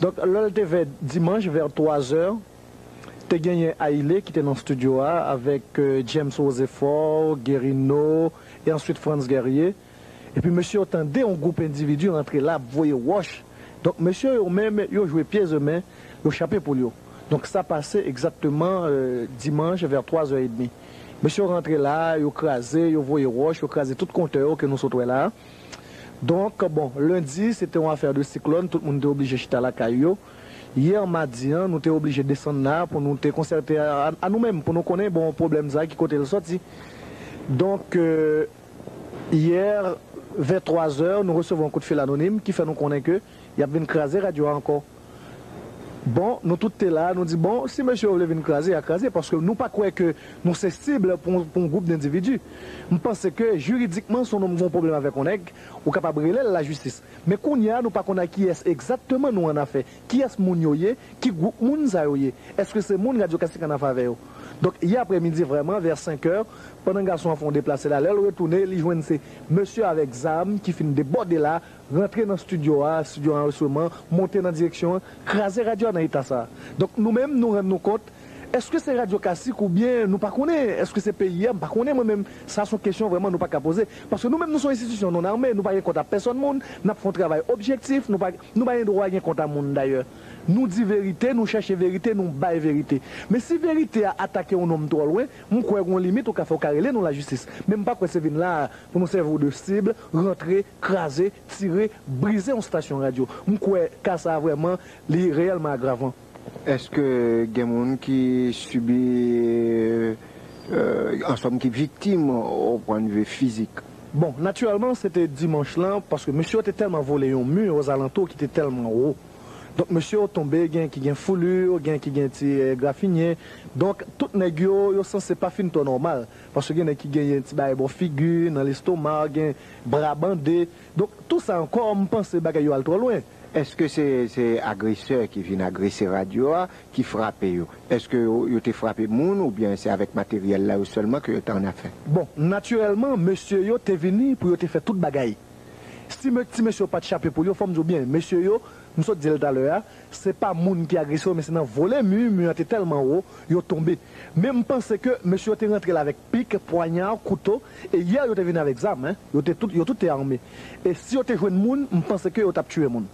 Donk, lè l te vè dimanch, vè twa zè, te genyen Ailé ki te nan estidyo a avèk, euh, James Rosefort, Guerino, e answit Frantz Guerrier. Epi mesye yo tande yon gwoup endividi rantre la, ap voye wòch, Donk, mesye yo menm, yo jwe pye zemen, yo chape poul yo. Donk, sa pase egzakteman, euh, dimanch vè twa zè edmi. Mesye yo rantre la, yo kraze, yo voye wòch, yo kraze tout kontè yo ke nou sot wè la. Donk, bon, lendi, se te yon afè de siklòn, tout moun te oblije chita lakay yo. Yè madi an, nou te oblije desann la pou nou te konsète a, a nou menm, pou nou konnen, bon, pwoblèm sa ki kote l sòti. Donk, euh, yè, vè twa zè, nou resevwa yon kout fil anonim ki fè nou konnen ke y ap vin kraze radyo a ankò. Bon, nou tout te la, nou di, bon, si mesye yo vle vin kraze, y a kraze, paske nou pa kwè ke nou se sib pou, pou yon gwoup dendividi. M panse ke jiridikman, si yon nonm gen yon pwoblèm avèk yon nèg, ou kapab rele l lajistis. Men kounye a, nou pa konn ak kiyès egzakteman nou annafè. Kiyès moun yo ye? Ki gwoup moun sa yo ye? Èske se moun Radyo Kasik annafè avè yo? Donk, yè aprèmidi vrèman, vè senk è, pandan gason an fè yon deplase la, lè l retounen, li jwenn se mesye avèk zam ki fin debòde la, rantre nan estidyo a, estidyo anrejistreman, monte nan direksyon an, kraze radyo a nan eta sa a. Donk, nou menm, nou rann nou kont, èske se Radyo Kasik oubyen nou pa konnen? Èske se peyi a? M pa konnen mwen menm. Sa se yon kesyon vrèman nou pa ka poze. Paske nou menm, nou se yon enstitisyon non ame, nou pa gen kont a pèsòn moun, n ap fè yon travay objektif, nou pa, nou pa gen dwa gen kont a moun dayè. Nou di verite, nou chèche verite, nou bay verite. Men si verite a atake yon nonm twò lwen, m kwè gen yon limit ou ka fè, ou ka rele nou lajistis. Men m pa kwè se vin la a pou nou sèvi w de sib, rantre, kraze, tire, brize yon estasyon radyo. M kwè ka sa a vrèman, li reyèlman agravan. Èske gen moun ki sibi, euh, an sòm ki viktim o pwennvi fizik? Bon, natirèlman, se te dimanch lan, paske mesye yo te tèlman vole yon mi ozalantou ki te tèlman wo. Donk, mesye yo tonbe, gen ki gen foulur, gen ki gen ti, eh, grafinyen. Donk, tout nèg yo, yo sanse pa fin twò nòmal. Paske gen nèg ki genyen ti bagay bò figi, nan lestoma, gen bra bande. Donk, tou sa ankò, m panse bagay yo al twò lwen. Èske se, se agresè ki vin agrese radyo a, ki frape yo? Èske yo, yo te frape moun oubyen se avèk materyèl la yo sèlman ke yo te annafè? Bon, natirèlman, mesye yo te vini pou yo te fè tout bagay. Si me-, ti mesye yo pa t chape poul yo, fò m di w byen, mesye yo, m sot di l talè a, se pa moun ki agrese yo, men se nan vole mi, mi an te tèlman wo, yo tonbe. Men m panse ke mesye yo te rantre la avèk pik, pwanya, kouto, e yè yo te vini avèk zam, en. Yo te tout, yo tout te ame. E si yo te jwenn moun, m panse ke yo t ap tiye moun.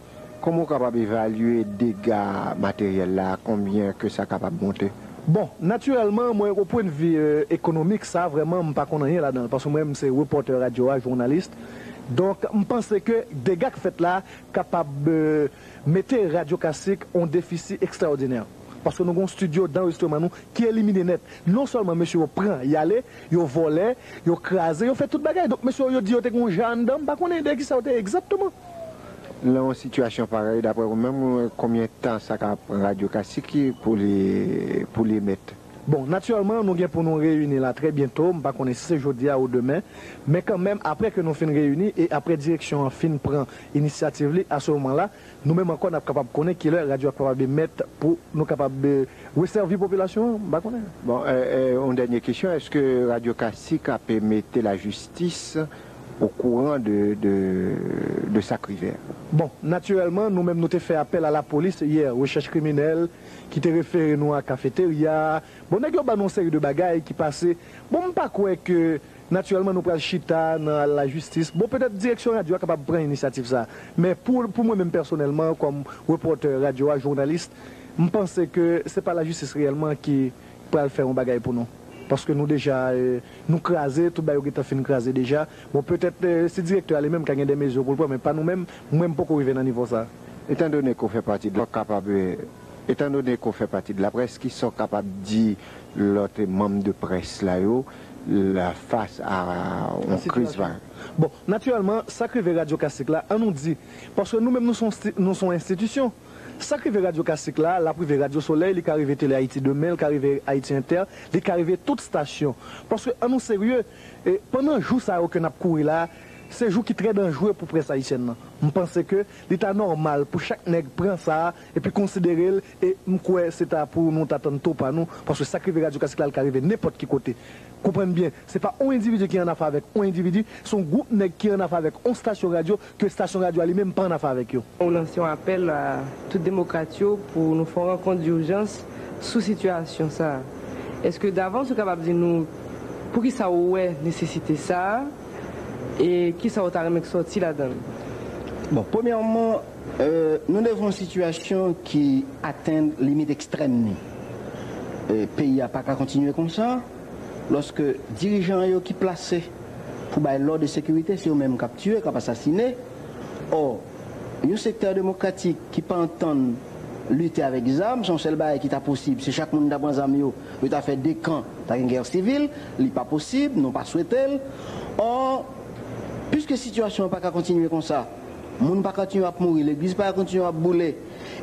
Kòman w kapab evalye dega materyèl la, konbyen ke sa kapab monte? Bon, natirèlman, mwen, o pwennvi, euh, ekonomik, sa, vrèman, m pa konn anyen ladan l, paske mwen, m se repòtè radyo a, jounalis. Donk, m panse ke dega k fèt la kapab, euh, mete Radyo Kasik on defisi ekstraòdinè. Paske nou gen yon estidyo danrejistreman nou ki elimine nèt. Non sèlman mesye yo pran, y ale, yo vòlè, yo kraze, yo fè tout bagay. Donk, mesye yo, yo di yo te gen yon ja anndan, m pa konnen de kisa yo te ye egzakteman. Nan yon sitiyasyon parèy, daprè ou menm, konbyen tan sa ka pran Radyo Kasik pou li, pou li emèt? Bon, natirèlman, nou gen pou nou reyini la trè byento. M pa konnen si se jodi a ou demen. Men kanmenm, apre ke nou fin reyini e apre direksyon an fin pran inisyativ li, a se moman la, nou menm ankò, n ap kapab konnen kilè radyo a kapab emèt pou nou kapab, eh, resèvi popilasyon an. M pa konnen. Bon, eh, eh, yon dènye kesyon. Èske Radyo Kasik ap mete lajistis okouran de, de, de sa k rive a? Bon, natirèlman, nou menm, nou te fè apèl a lapolis yè, rechèch kriminèl, ki te refere nou a kafeterya. Bon, nèg yo ban nou yon seri de bagay ki pase. Bon, m pa kwè ke, natirèlman, nou pral chita nan al lajistis. Bon, petèt direksyon radyo a kapab pran inisyativ sa a. Men pou, pou mwen menm pèsonèlman, kòm repòtè radyo a, jounalis, m panse ke se pa lajistis reyèlman ki pral fè yon bagay pou nou. Paske nou deja, eh, nou kraze, tout bagay yo gentan fin kraze deja. Bon, petèt, eh, si direktè a li menm ka gen de mezi pou l pran, men pa nou menm, mwen m poko rive nan nivo sa a. Etandone ke w fè pati de, w kapab, eh, etandone ke w fè pati de laprès, kisa w kapab di lòt manm de près la yo, la, fas a yon kriz parèy? Bon, natirèlman, sa k rive Radyo Kasik la, an nou di, paske nou menm nou se yon sti-, nou se yon enstitisyon. Sa k rive Radyo Kasik la, l ap rive Radyo Solèy, li ka rive Tele Ayiti demen, li ka rive Ayiti Entè, li ka rive tout estasyon. Paske, an nou serye, e, pandan jou sa yo ke n ap kouri la, se jou ki trè danjere pou près ayisyèn nan. M panse ke li ta nòmal pou chak nèg pran sa a epi konsidere l, e m kwè se ta pou nou ta tann to pa nou, paske sa k rive Radyo Kasik la, l ka rive nenpòt ki kote. Konprann byen, se pa yon endividi ki annafè avèk yon endividi, se yon gwoup nèg ki annafè avèk yon estasyon radyo, ke estasyon radyo a li menm pa annafè avèk yo. Ou lanse yon apèl a tout demokrat yo pou nou fè yon rankont dijans sou sitiyasyon sa a. Èske davans ou kapab di nou poukisa ou wè nesesite sa a e kisa ou ta renmen k sòti ladan l? Bon, premyèman, euh, nou devan yon sitiyasyon ki atenn limit ekstrèm li. Euh, peyi a pa ka kontinye konsa. Lòske dirijan yo ki plase pou bay lòd e sekirite, se yo menm k ap tiye, k ap asasine. Ò, yon sektè demokratik ki pa antann lite avèk zam, se yon sèl bagay ki ta posib, se chak moun ta pran zam yo, yo ta fè de kan, ta gen gè sivil, li pa posib, nou pa swete l. Ò, piske sitiyasyon an pa ka kontinye konsa, moun pa kontinye ap mouri, legliz pa kontinye ap boule,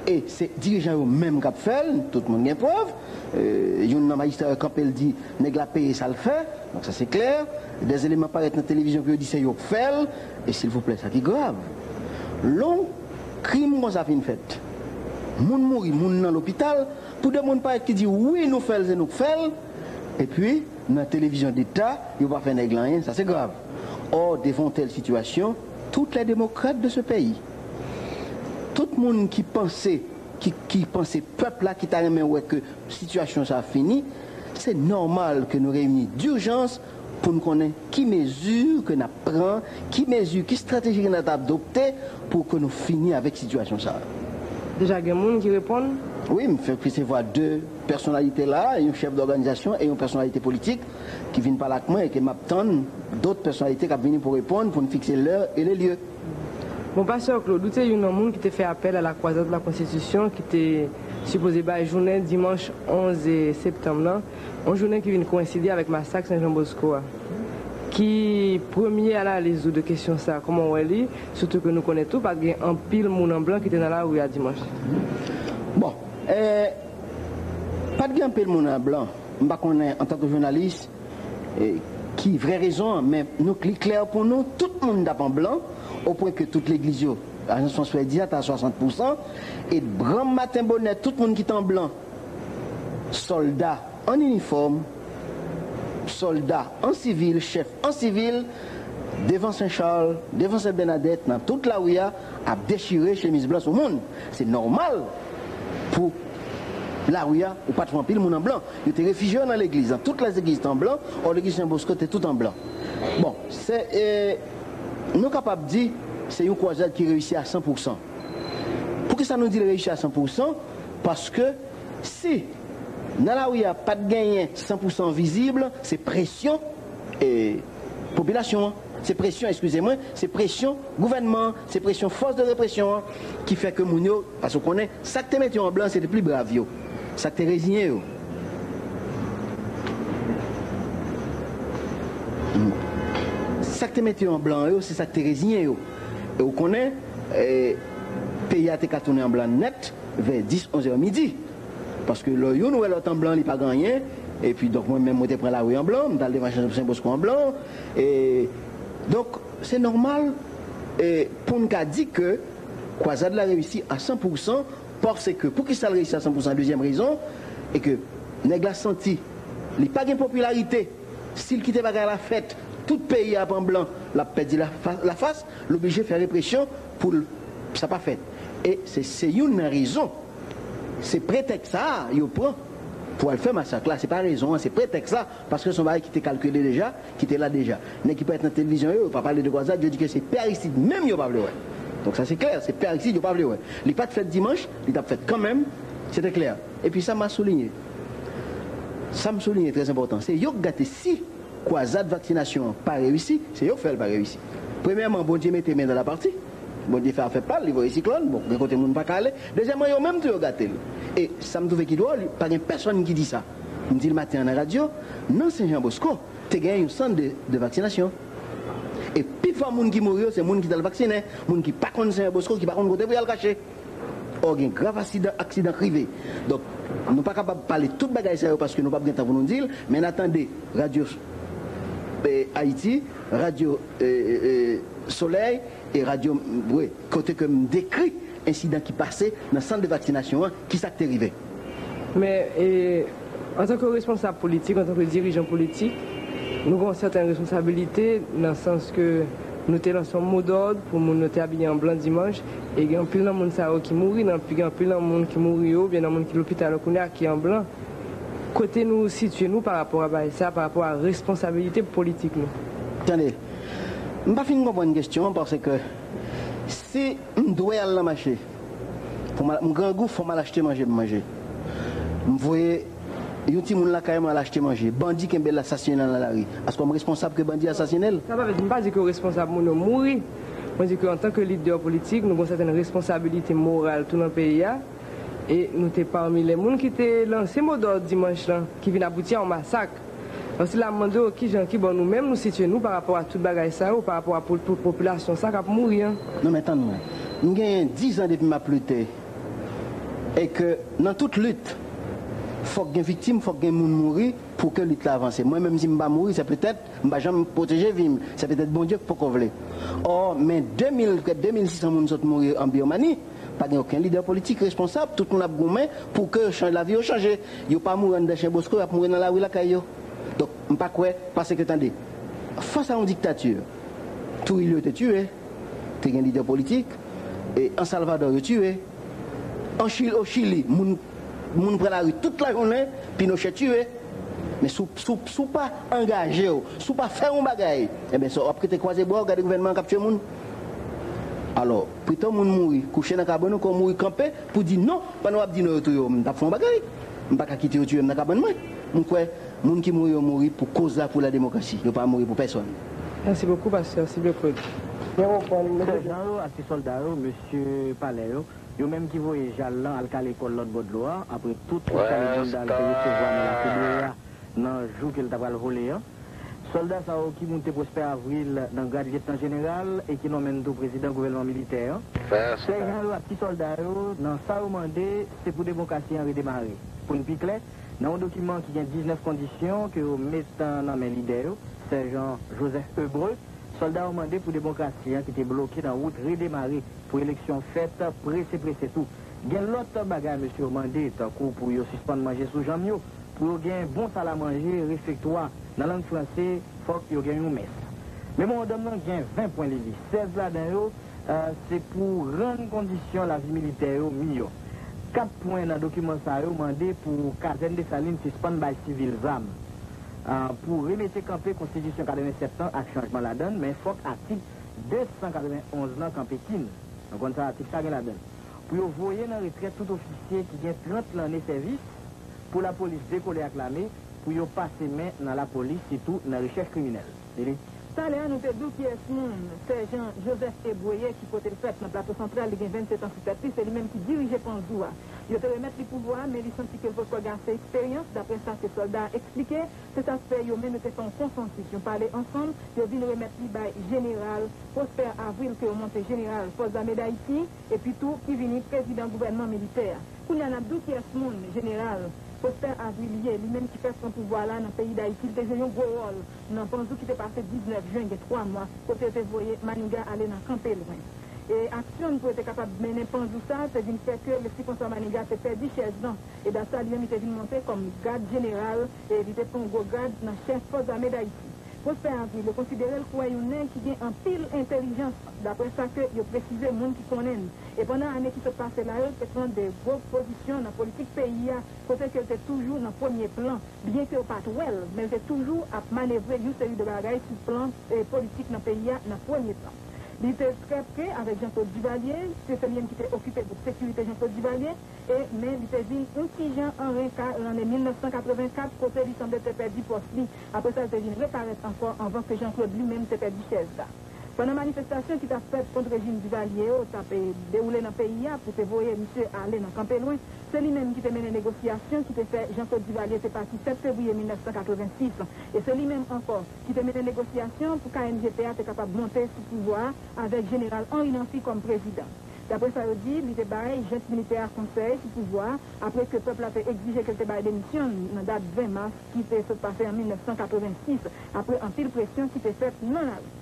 e se dirijan yo menm k ap fè l, tout moun gen prèv. Euh, youn nan majistra yo kanpe, l di nèg la peye sa l fè, donk sa se klè. Dè eleman parèt nan televizyon pou yo di se yo k fè l, e silvouplè, sa ki grav. Lè yon krim konsa fin fèt, moun mouri, moun nan lopital, pou de moun parèt ki di wi, nou fè l, se nou k fè l, epi nan televizyon deta, yo pa fè nèg la anyen, sa se grav. Ò, devan yon tèl sitiyasyon, toutes les démocrates de ce pays, tout moun ki panse, ki, ki panse pèp la, ki ta renmen wè ke sitiyasyon sa a fini, se nòmal ke nou reyini dijans pou n konnen ki mezi ke n ap pran, ki mezi, ki estrateji ke n ap adopte pou ke nou fini avèk sitiyasyon sa a. Deja gen moun ki reponn? Wi, m fèk resevwa de pèsonalite la, yon chèf dòganizasyon e yon pèsonalite politik ki vin pale ak mwen e ke m ap tann dòt pèsonalite k ap vini pou reponn, pou n fikse lè e le lye. Bon, Pastè Claude, ou te youn nan moun ki te fè apèl a la Croisade de la Constitution ki te sipoze bay jounen dimanch onz septanm nan, yon jounen ki vin koyenside avèk masak Sen Jan Bosko a. Ki premye analiz ou de kesyon sa a? Kòman w wè li? Sitou ke nou konnen tou pa t gen anpil moun an blan ki te nan lari a dimanch. Bon, eh, pa t gen anpil moun an blan. M pa konnen, antanke jounalis, eh, ki vrè rezon an, men nou, li klè pou nou, tout moun t ap an blan, opwen ke tout legliz yo, ajans François di a, t a swasant pousan, e granm maten bonè, tout moun ki t an blan, sòlda an inifòm, sòlda an sivil, chèf an sivil, devan Sen Chal, devan Sen Bènadèt, nan tout lari a, ap dechire chemiz blan sou moun. Se nòmal pou lari a, ou pa t wè anpil moun an blan. Yo te refijye yo nan legliz, nan tout lèzegliz te an blan, ò legliz Sen Bosko te tout an blan. Bon, se, e, nou kapab di se yon kwazad ki reyisi a san pousan. Poukisa nou di l reyisi a san pousan? Paske si nan lari a pa t genyen san pousan vizib, se presyon, e, popilasyon an, se presyon, eskize mwen, se presyon gouvènman an, se presyon fòs de represyon an ki fè ke moun yo, paske w konnen, sa k te mete yo an blan, se te pli brav yo. Sa k te reziyen yo. Sa k te mete yo an blan yo, se sa k te reziyen yo. E w konnen, e, peyi a te ka tounen an blan nèt vè dis, onz è midi. Paske lè youn wè lòt an blan, li pa gen anyen. Epi, donk, mwen menm, mwen te pran lari an blan, m t al devan Sen Bosko an blan. E, donk, se nòmal, e, pou n ka di ke kwazad la reyisi a san pousan, paske, poukisa l reyisi a san pousan? Dezyèm rezon, e ke nèg la santi li pa gen popilarite. Si l kite bagay la fèt, tout peyi a ap an blan, l ap pèdi lafa-, lafas, l oblije fè represyon pou l, sa pa fèt. E se, se youn nan rezon. Se pretèks sa a yo pran pou al fè masak la. Se pa rezon an, se pretèks la. Paske se yon bagay ki te kalkile deja, ki te la deja. Nèg ki parèt nan televizyon yo, yo pa pale de kwazad, yo di ke se Pè Aristide menm yo pa vle wè. Donk sa se klè, se Pè Aristide yo pa vle wè. Li pa t fèt dimanch, li t ap fèt kanmenm, se te klè. Epi sa m a souliye, sa m souliye trè enpòtan, se yo k gate. Si kwazad vaksinasyon an pa reyisi, se yo k fè l pa reyisi. Premyèman, Bondye mete men nan lapati. Bondye fè afè pa l, li voye siklòn, bon, gen kote moun pa ka ale. Dezyèmman, yo menm tou yo gate l. E sa m twouve ki dwòl, pa gen pèsonn ki di sa. M di l maten an nan radyo, nan Sen Jan Bosko, te gen yon sant de, de vaksinasyon. E pifò moun ki mouri yo, se moun ki t al vaksinen, moun ki pa konn Sen Jan Bosko, ki pa konn kote pou y al kache. Ò, gen grav asidan, aksidan k rive. Donk, nou pa kapab pale tout bagay sa yo paske nou p ap gen tan pou nou di l, men n a tande Radyo, eh, Ayiti, Radyo, eh, eh, eh, Solèy e Radyo, wi, kote ke m dekri ensidan ki pase nan sant de vaksinasyon an, kisa k te rive. Men, e, antanke responsab politik, antanke dirijan politik, nou gen yon sèten responsabilite nan sans ke nou te lanse yon modòd pou moun yo te abiye an blan dimanch, e gen anpil nan moun sa yo ki mouri, nan, gen anpil nan moun ki mouri yo, oubyen nan moun ki lopital yo kounye a ki an blan. Kote nou sitiye nou pa rapò a bagay sa, pa rapò a responsabilite politik nou? Tande, m pa fin konprann kesyon an paske Si m dwe al nan mache, pou m al- m grangou, fò m al achte manje m manje. M voye yon timoun lakay mwen al achte manje. Bandi kenbe l, asasinen l nan lari. Èske m responsab ke bandi asasinen l? Sa pa vle di, m pa di ke yo responsab moun yo mouri. Mwen di ke antanke lidè politik, nou gen sèten responsabilite moral tou nan peyi a. E nou te pami lè moun ki te lanse modòd dimanch lan, ki vin abouti a yon masak. Donk, sila m mande w, kijan, kibò nou menm nou sitiye nou pa rapò a tout bagay sa yo, pa rapò a pou, pou popilasyon sa k ap mouri an? Non, men tann mwen. M genyen diz an depi m ap lite. E ke nan tout lit, fòk gen viktim, fòk gen moun mouri pou ke lit la avanse. Mwen menm, si m pa mouri, se petèt m pa janm pwoteje vi m. Se petèt Bondye k poko vle. Ò, men de mil, prè de mil sis san moun sot mouri an Birmani. Pa gen okenn lidè politik responsab. Tout moun ap goumen pou ke chan- lavi yo chanje. Yo pa mouri anndan Chen Bosko, y ap mouri nan lari lakay yo. Donk, m pa kwè, paske tande, fas a yon diktati, Trujillo te tiye, te gen lidè politik, e an Salvadò yo tiye, an Chili, o Chili, moun, moun pran lari tout lajounen, Pinochet tiye. Men si w, si w, si w pa angaje w, si w pa fè yon bagay, ebyen, sa w ap rete kwaze bra w, gade gouvènman an k ap tiye moun. Alò, pito moun mouri kouche nan kabann ou ke w mouri kanpe pou di non, pandan w ap di non yo touye w, m t ap fè yon bagay. M pa ka kite yo tiye m nan kabann mwen. M kwè moun ki mouri yo mouri pou koz la, pou la demokrasi. Yo pa mouri pou pèsonn. Merci beaucoup, pastè Sible Claude. Sèjan yo ak ti sòlda yo, mesye palè yo, yo menm ki voye Jal lan al kale kò l lòt bò dlo a, apre tout eskalè Jandal te resevwa nan Lakou Dwè a nan jou ke l ta pral vole an. Sòlda sa yo ki moute Prosper Avril nan grad lyetnan jeneral e ki nonmen l tou prezidan gouvènman militè an. Sèjan yo ak ti sòlda yo, nan sa yo mande, se pou demokrasi an redemare. Pou n pi klè, nan yon dokiman ki gen diznèf kondisyon ke yo met nan men lidè yo, sèjan Joseph Hebreux, sòlda yo mande pou demokrasi an ki te bloke nan wout redemare, pou eleksyon fèt prese prese tou. Gen lòt bagay mesye yo mande, tankou pou yo sispann manje sou janm yo, pou yo gen bon salamanje refektwa, nan lang franse, fòk yo gen yon mès. Memòrandòm nan gen ven pwen li li. Sèz ladan yo, eh, se pou rann kondisyon lavi militè yo miyò. Kat pwen nan dokiman sa yo mande pou kazèn Desalin sispann bay sivil zam, ah, pou remete kanpe konstitisyon katrevennsèt lan ak chanjman ladan l, men fòk atik de san katrevenonz lan kanpe kin. Nou konn sa atik sa gen ladan l. Pou yo voye nan retrèt tout ofisye ki gen trant lanne sèvis, pou lapolis dekole ak lame, pou yo pase men nan lapolis, sitou nan rechèch kriminèl. Li di. Talè a, nou te di w kiyès moun, sèjan Joseph Ebreye, ki kote l fèt nan Plato Santral, li gen vennsetan sou tèt li, se li menm ki dirije Panzou a. Yo te remèt li pouvwa a, men li santi ke l potko gen ase eksperyans, daprè sa ke sòlda a eksplike. Se sa k fè yo menm yo te fè yon konsansis, yon pale ansanm, yo vin remèt li bay jeneral Prosper Avril, ke yo monte jeneral Fòs Zame Dayiti, epi tou ki vini prezidan gouvènman militè a. Kounye a n ap di w kiyès moun jeneral Prosper Avril ye, li menm ki fèk pran pouvwa la nan peyi Dayiti, li te jwe yon gwo wòl nan Panzou ki te pase diznèf jen, gen twa mwa, kote yo te voye Maniga ale nan kanpe lwen. E aksyon n pou yo te kapab mennen Panzou sa, te vin fè ke Leslie François Maniga te pèdi chèz lan. E dat sa, li menm, li te vin monte kòm gad jeneral, e li te pran yon gwo grad nan chèf Fòs Zame Dayiti. Prosper Avril, yo konsidere l kòm yon nèg ki gen anpil entèlijans, daprè sa ke yo presize moun ki konnen l. E pandan ane ki sot pase la yo, l te pran de gwo pozisyon nan politik peyi a, kote ke l te toujou nan premye plan, byen ke yo pa t wè l, men l te toujou ap manevre yon seri de bagay sou plan, e, politik nan peyi a nan premye plan. Li te trè pre avèk Jean Claude Duvalier, se, se li menm ki te okipe gwoup sekirite Jean Claude Duvalier, e, men li te vin yon ti jan an renka lanne mil nèf san katrevenkat, kote li sanble te pèdi pòs li. Apre sa, li te vin reparèt ankò anvan ke Jean Claude li menm te pèdi chèz la. Pandan manifestasyon ki t ap fèt kont rejim Duvalier yo t ap, e, dewoule nan peyi a pou te voye misye ale nan kanpe lwen, se li menm ki te mennen negosyasyon ki te fè Jean Claude Duvalier te pati sèt fevriye mil nèf san katrevensis. E se li menm ankò ki te mennen negosyasyon pou K M G P a te kapab monte sou pouvwa a avèk jeneral Henri Namphy kòm prezidan. Daprè sa yo di, li te bay jent militè a konsèy sou pouvwa a, apre ke pèp la te egzije ke l te bay demisyon l nan dat ven mas ki te sot pase an mil nèf san katrevensis, apre anpil presyon ki te fèt nan lari.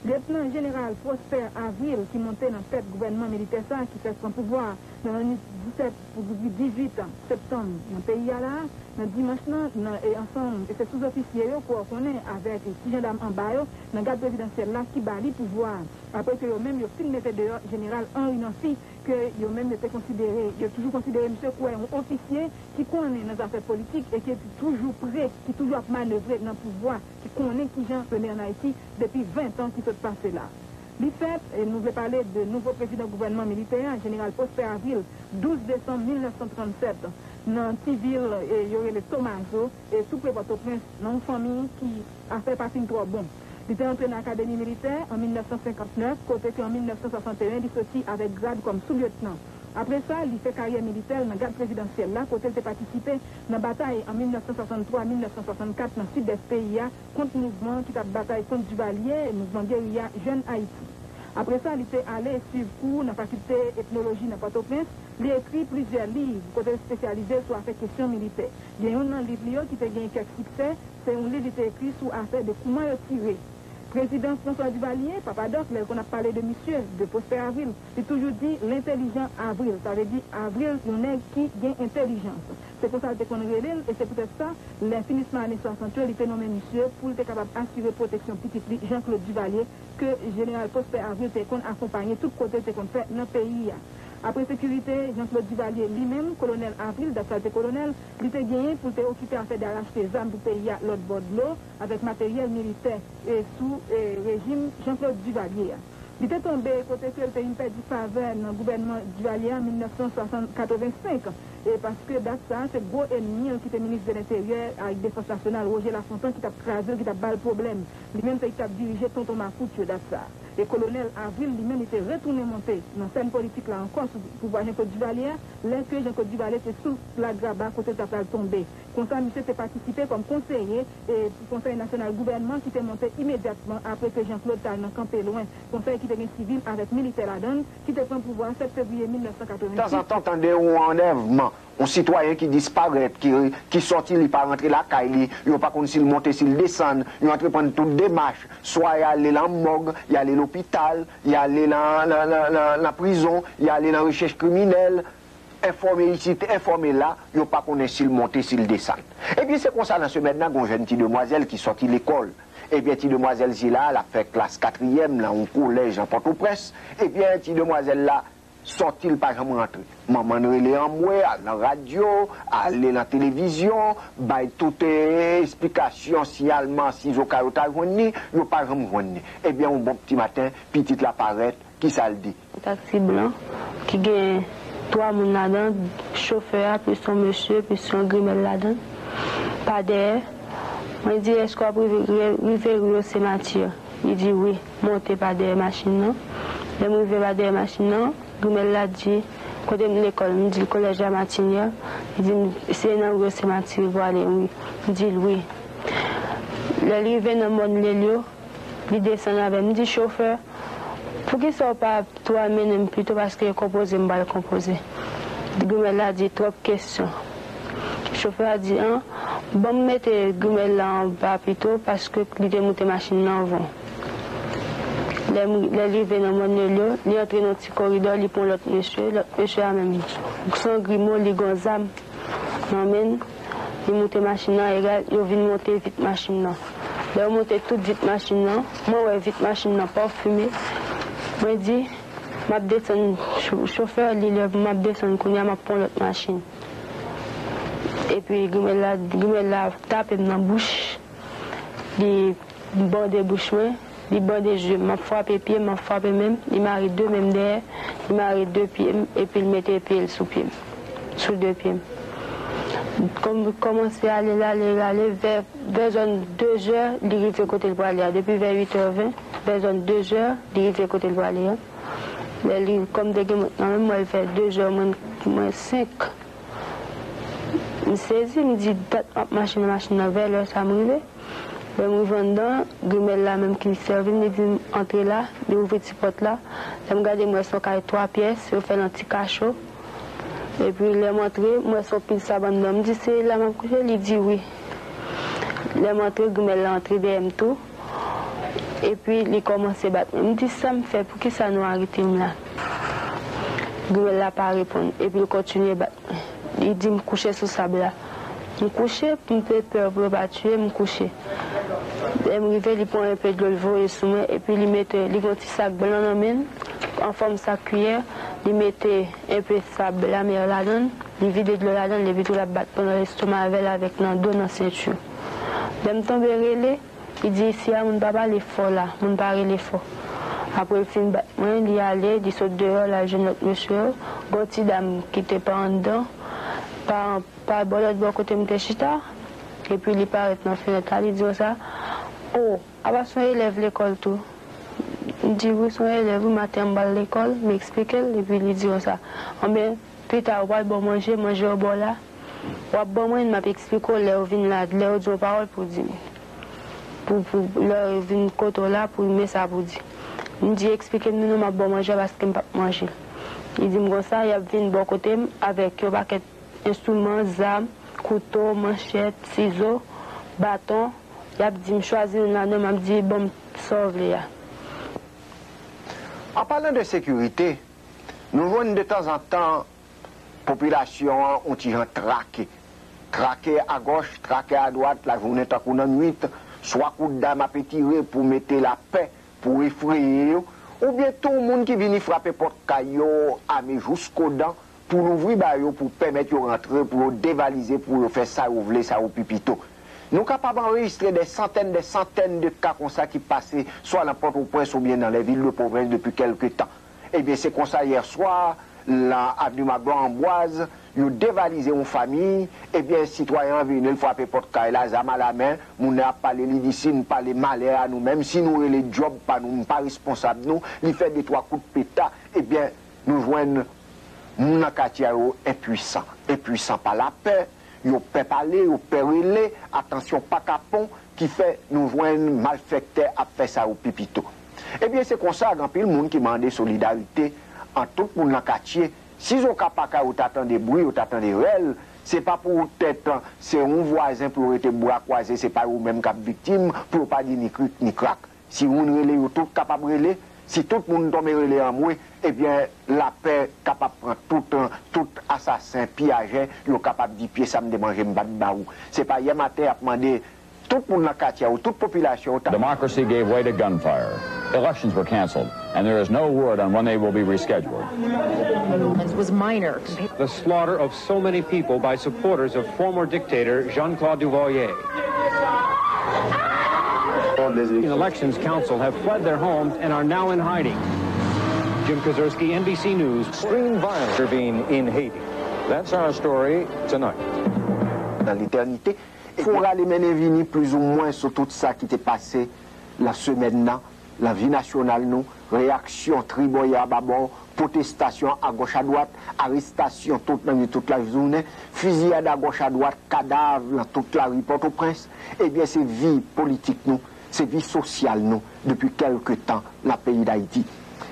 Lyetnan Jeneral Prosper Avril, ki monte nan tèt gouvènman militè sa a ki fèk pran pouvwa a nan lannwit disèt pou dizuit septanm nan peyi a la a, nan dimanch lan, nan, e ansanm, e se souzofisye yo, ke w konnen, avèk ti jandam anba yo, nan gad prezidansyèl la ki ba li pouvwa a. Apre ke yo menm yo fin mete deyò jeneral Henri Namphy, ke yo menm yo te konsidere, yo toujou konsidere misye kòm yon ofisye ki konnen nan zafè politik e ki toujou pre, ki toujou ap manevre nan pouvwa, ki konnen kijan yo mennen ann Ayiti depi ven tan ki sot pase la. Li fèt, e nou vle pale de nouvo prezidan gouvènman militè a, Jeneral Prosper Avril, douz desanm mil nèf san trannsèt, nan ti vil, e, yo rele Tomazo, e, tou pre Pòtoprens, nan yon fanmi ki afè pa fin twò bon. Li te antre nan akademi militè an mil nèf san senkant nèf, kote ke an mil nèf san swasanteyen, li soti avèk grad kòm soulyetnan. Apre sa, li fè karyè militè l nan Gad Prezidansyèl la, kote l te patisipe nan batay an mil nèf san swasanntwa mil nèf san swasannkat nan sidès peyi a, kont mouvman ki t ap batay kont Divalye, mouvman geriya Jèn Ayiti. Apre sa, li te ale swiv kou nan Fakilte Etnoloji nan Pòtoprens. Li ekri plizyè liv, kote l espesyalize sou afè kesyon militè. Gen youn nan liv li yo ki te gen kèk siksè, se yon liv li te ekri sou afè de kouman yo tire prezidan François Duvalier, Papa Dòk, lè l konn ap pale de misye, de Prosper Avril, li toujou di l'entèlijan Avril, sa vle di Avril, yon nèg ki gen entèlijans. Se konsa l te konn rele l, e se poutèt sa, lè finisman ane swasant yo, li te nonmen misye pou l te kapab asire pwoteksyon pitit li, Jean Claude Duvalier, ke Jeneral Prosper Avril te konn akonpaye tout kote l te konn fè nan peyi a. Apre sekirite, Jean Claude Duvalier li menm, Kolonèl Avril, dat sa l te kolonèl, li te genyen pou l te okipe afè de rachte zam pou peyi a lòt bò dlo, avèk materyèl militè, e sou, e, rejim Jean Claude Duvalier a. Li te tonbe kote ke l te vin pèdi favè nan gouvènman Duvalier a mil nèf san swasant, katrevensenk, e paske dat sa a, se gwo ènmi l ki te minis de lenteryè ak defans nasyonal, Roger Lafontant, ki t ap kraze l, ki t ap ba l pwoblèm. Li menm se li ki t ap dirije tonton makout yo dat sa a. E Kolonèl Avril, li menm, li te retounen monte nan sèn politik la ankò sou pouvwa Jean Claude Duvalier a, lè ke Jean Claude Duvalier te sou lagraba kote l ta pral tonbe. Konsa, misye te patisipe kòm konseye, e, pou Konsèy Nasyonal Gouvènman ki te monte imedyatman apre ke Jean Claude t al nan kanpe lwen, konsèy ki te gen sivil avèk militè ladan l, ki te pran pouvwa sèt fevriye mil nèf san katrevensis. Tanzantan, tande yon anlèvman, yon sitwayen ki disparèt, ki, ki sòti, li pa rantre lakay li, yo pa konn si l monte, si l desann, yo antreprann tout demach, swa y ale nan mòg, y ale lopital, y ale nan, nan, nan, nan, nan prizon, y ale nan rechèch kriminèl, enfòme isit, enfòme la, yo pa konnen si l monte, si l desann. Ebyen, se konsa, nan semèn nan, gen yon jèn ti demwazèl ki sòti lekòl. Ebyen, ti demwazèl sila, l ap fè klas katriyèm nan yon kolèj nan Pòtoprens. Ebyen, ti demwazèl la sòti, l pa janm rantre. Manman l rele anmwe, al nan radyo, ale nan televizyon, bay tout, eh, esplikasyon, siyalman, sizoka yo ta jwenn li, yo pa janm jwenn li. Ebyen, yon bon ti maten, pitit la parèt, kisa l di? Yon taksi blan ki gen twa moun ladan, chofè a, plis yon mesye, plis yon grimèl ladan, pa dèyè. Mwen di, "Èske w ap rive, rive Rio Semati a?" Li di, "Wi." Monte pa dèyè machin nan. Lè m rive pa dèyè machin nan, grimèl la di, "Kote m lekòl?" M di l, "Kolèj Lamatinyè." Li di m, "Se nan Rio Semati w ale, wi." M di l, "Wi." Lè l rive nan mòn Lelyo, li desann avè m. M di, "Chofè, poukisa w pa tou al mennen m pito, paske konpoze m pral konpoze?" Grimèl la di, "Twòp kesyon." Chofè a di, "An, ban m mete grimèl la anba pito, paske li te moute machin nan anvan w." Lè m, lè l rive nan mòn Lelyo, li antre nan ti koridò, li pran lòt mesye, lòt mesye a menm, san grimo, li gen zam nan men l, li moute machin nan, egal, yo vin monte vit machin nan. Lè yo monte tout vit machin nan, mwen wè vit machin nan pafime. Mwen di, "M ap desann, cho-, chofè, li lè pou m ap desann kounye a, m ap pran lòt machin." Epi grimèl la, grimèl la tape m nan bouch. Li bande bouch mwen, li bande je m. M ap frape pye m, m ap frape men m. Li mare de men m dèyè, li mare de pye m, epi l mete pye l sou pye m, sou de pye m. Kòm, kòmanse ale, l ale, l ale, vè, vè zòn de zè, li rive kote l prale a. Depi vè uit è ven, vè zòn de zè, li rive kote l prale a. Lè li, kòm te gen mwen nan men m, mwen vè de zè, mwen, mwen senk. M sezi, m di, "Dat m ap mache nan machin nan, vè lè sa m rive." Lè m rive anndan, grimèl la menm ki sèvi m, li di m, "Antre la." Li ouvri ti pòt la. Lè m gade, m wè se yon kay twa pyès, yo fè l an ti kacho. Epi lè m antre, m wè se yon pil sab anndan. M di, "Se la m ap kouche?" Li di, "Wi." Lè m antre, grimèl la antre dèyè m tou. Epi li kòmanse bat mwen. M di, "Sa m fè? Poukisa nou arete m la?" Grimèl la pa reponn. Epi l kontinye bat mwen. Li di m kouche sou sab la. M kouche, m te pè pou yo pa tiye m, m kouche. Lè m rive, li pran enpe dlo, l voye sou mwen, epi li mete, li gen yon ti sak blan nan men l, an fòm sak kiyè, li mete enpe sab lamè ladan l, li vide dlo ladan l, epi tou l ap bat mwen nan lestoma avè l avèk nan do, nan senti. Lè m tonbe rele, li di, "Isi a, moun pa pale fò la, moun pa rele fò." Apre l fin bat mwen, li ale, li sot deyò, l al jwenn lòt mesye yo. Gen yon ti dam ki te pa anndan, pa, pa bò lòt bò kote m te chita, epi li parèt nan fenèt la, li di konsa, "O, apa se yon elèv lekòl tou?" M di, "Wi, se yon elèv, wi, maten an m pral lekòl," m eksplike l, epi li di konsa, "Anben, pita ou pral ba w manje, manje yo ba w la." W ap ban mwen, m ap eksplike w lè yo vin la, lè yo di yon pawòl pou w di m. Pou, pou, lè yo vin kote w la, pou men sa pou w di. M di, "Eksplike m nou non, m ap ba w manje a paske m p ap manje l." Li di m konsa, y ap vin bò kote m avèk yon pakèt enstriman, zam, kouto, manchèt, sizo, baton. Y ap di m, "Chwazi youn ladan yo," m ap di, "Ban m sa w vle a." An palan de sekirite, nou jwenn detanzantan popilasyon an yon ti jan trake. Trake agòch, trake adwat, lajounen tankou nannwit, swa kout dam ape tire pou mete lapè, pou efreye yo, oubyen tou moun ki vini frape pòt kay yo ame jouskodan pou louvri ba yo, pou pèmèt yo rantre, pou yo devalize, pou yo fè sa yo vle, sa yo pi pito. Nou kapab anrejistre dè santèn, dè santèn de ka konsa ki pase swa nan Pòtoprens oubyen nan lè vil de pwovens depi kèlke tan. Ebyen, se konsa yè swa, nan avni Maglo Anbwaz, yo devalize yon fanmi, ebyen, sitwayen an vini, l frape pòt kay la, zam alamen, moun nan ap pale, li di, "Si n pale malè a nou menm, si nou rele djòb pa nou, m pa responsab nou," li fè de twa kout peta, ebyen, nou jwenn moun nan katye a yo enpwisan, enpwisan pa lapè, yo pè pale, yo pè rele, atansyon pa kapon, ki fè nou jwenn malfèktè ap fè sa yo pi pito. Ebyen, se konsa, gen anpil moun ki mande solidarite ant tout moun nan katye. Si Zoka Paka yo ta tande bri, yo ta tande rèl, se pa poutèt se yon vwazen pou yo rete bra kwaze, se pa yo menm k ap viktim, pou yo pa di ni krik ni krak. Si moun rele, yo tout kapab rele. Si tout moun tonbe rele anmwe, ebyen, lapè kapab pran tout, tout asasen, piyajè, yo kapab di, "Pye sa m te manje, m pa t ba ou." Se pa yè maten y ap mande tout moun nan katye a, tout popilasyon an ta Democracy gave way to gunfire. Elections were canceled, and there is no word on when they will be rescheduled. Was minor. The slaughter of so many people by supporters of former dictator Jean-Claude Duvalier. The elections council have fled their homes and are now in hiding. Jim Kazurski, N B C News. Extreme violence intervene in Haiti. That's our story tonight. Dans l'éternité. Fò rale mennen vini plizoumwen sou tout sa ki te pase nan semèn nan, nan vi nasyonal nou, reyaksyon tribò e ababò, pwotestasyon agòch adwat, arestasyon tout nan ri tout lajounen, fiziyad agòch adwat, kadav nan tout lari Pòtoprens, ebyen se vi politik nou, se vi sosyal nou depi kèlke tan nan peyi Dayiti.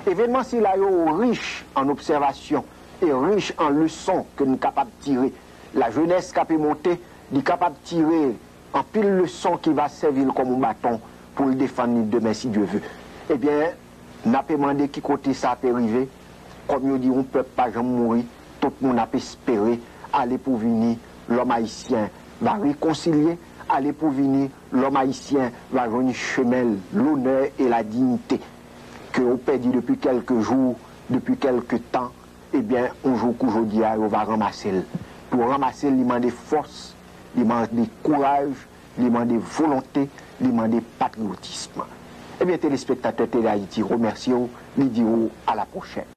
Evènman sila yo rich an obsèvasyon e rich an leson ke n kapab tire. Lajenès k ape monte, li kapab tire anpil leson ki va sèvi l kòm yon baton pou l defann li demen, si Dye ve. Ebyen, n ape mande ki kote sa ape rive. Kòm yo di, yon pèp pa janm mouri, tout moun ap espere, ale pou vini, lòm ayisyen va rekonsilye, ale pou vini, lòm ayisyen va jwenn chemen l, lonè e ladiyite ke yo pèdi depi kèlke jou, depi kèlke tan, ebyen, yon jou kou jodi a, yo va ranmase l. Pou yo ranmase l, li mande fòs, li mande kouraj, li mande volonte, li mande patriyotism. Ebyen, telespektatè Tele Ayiti remèsye w, li di w a la pwochèn.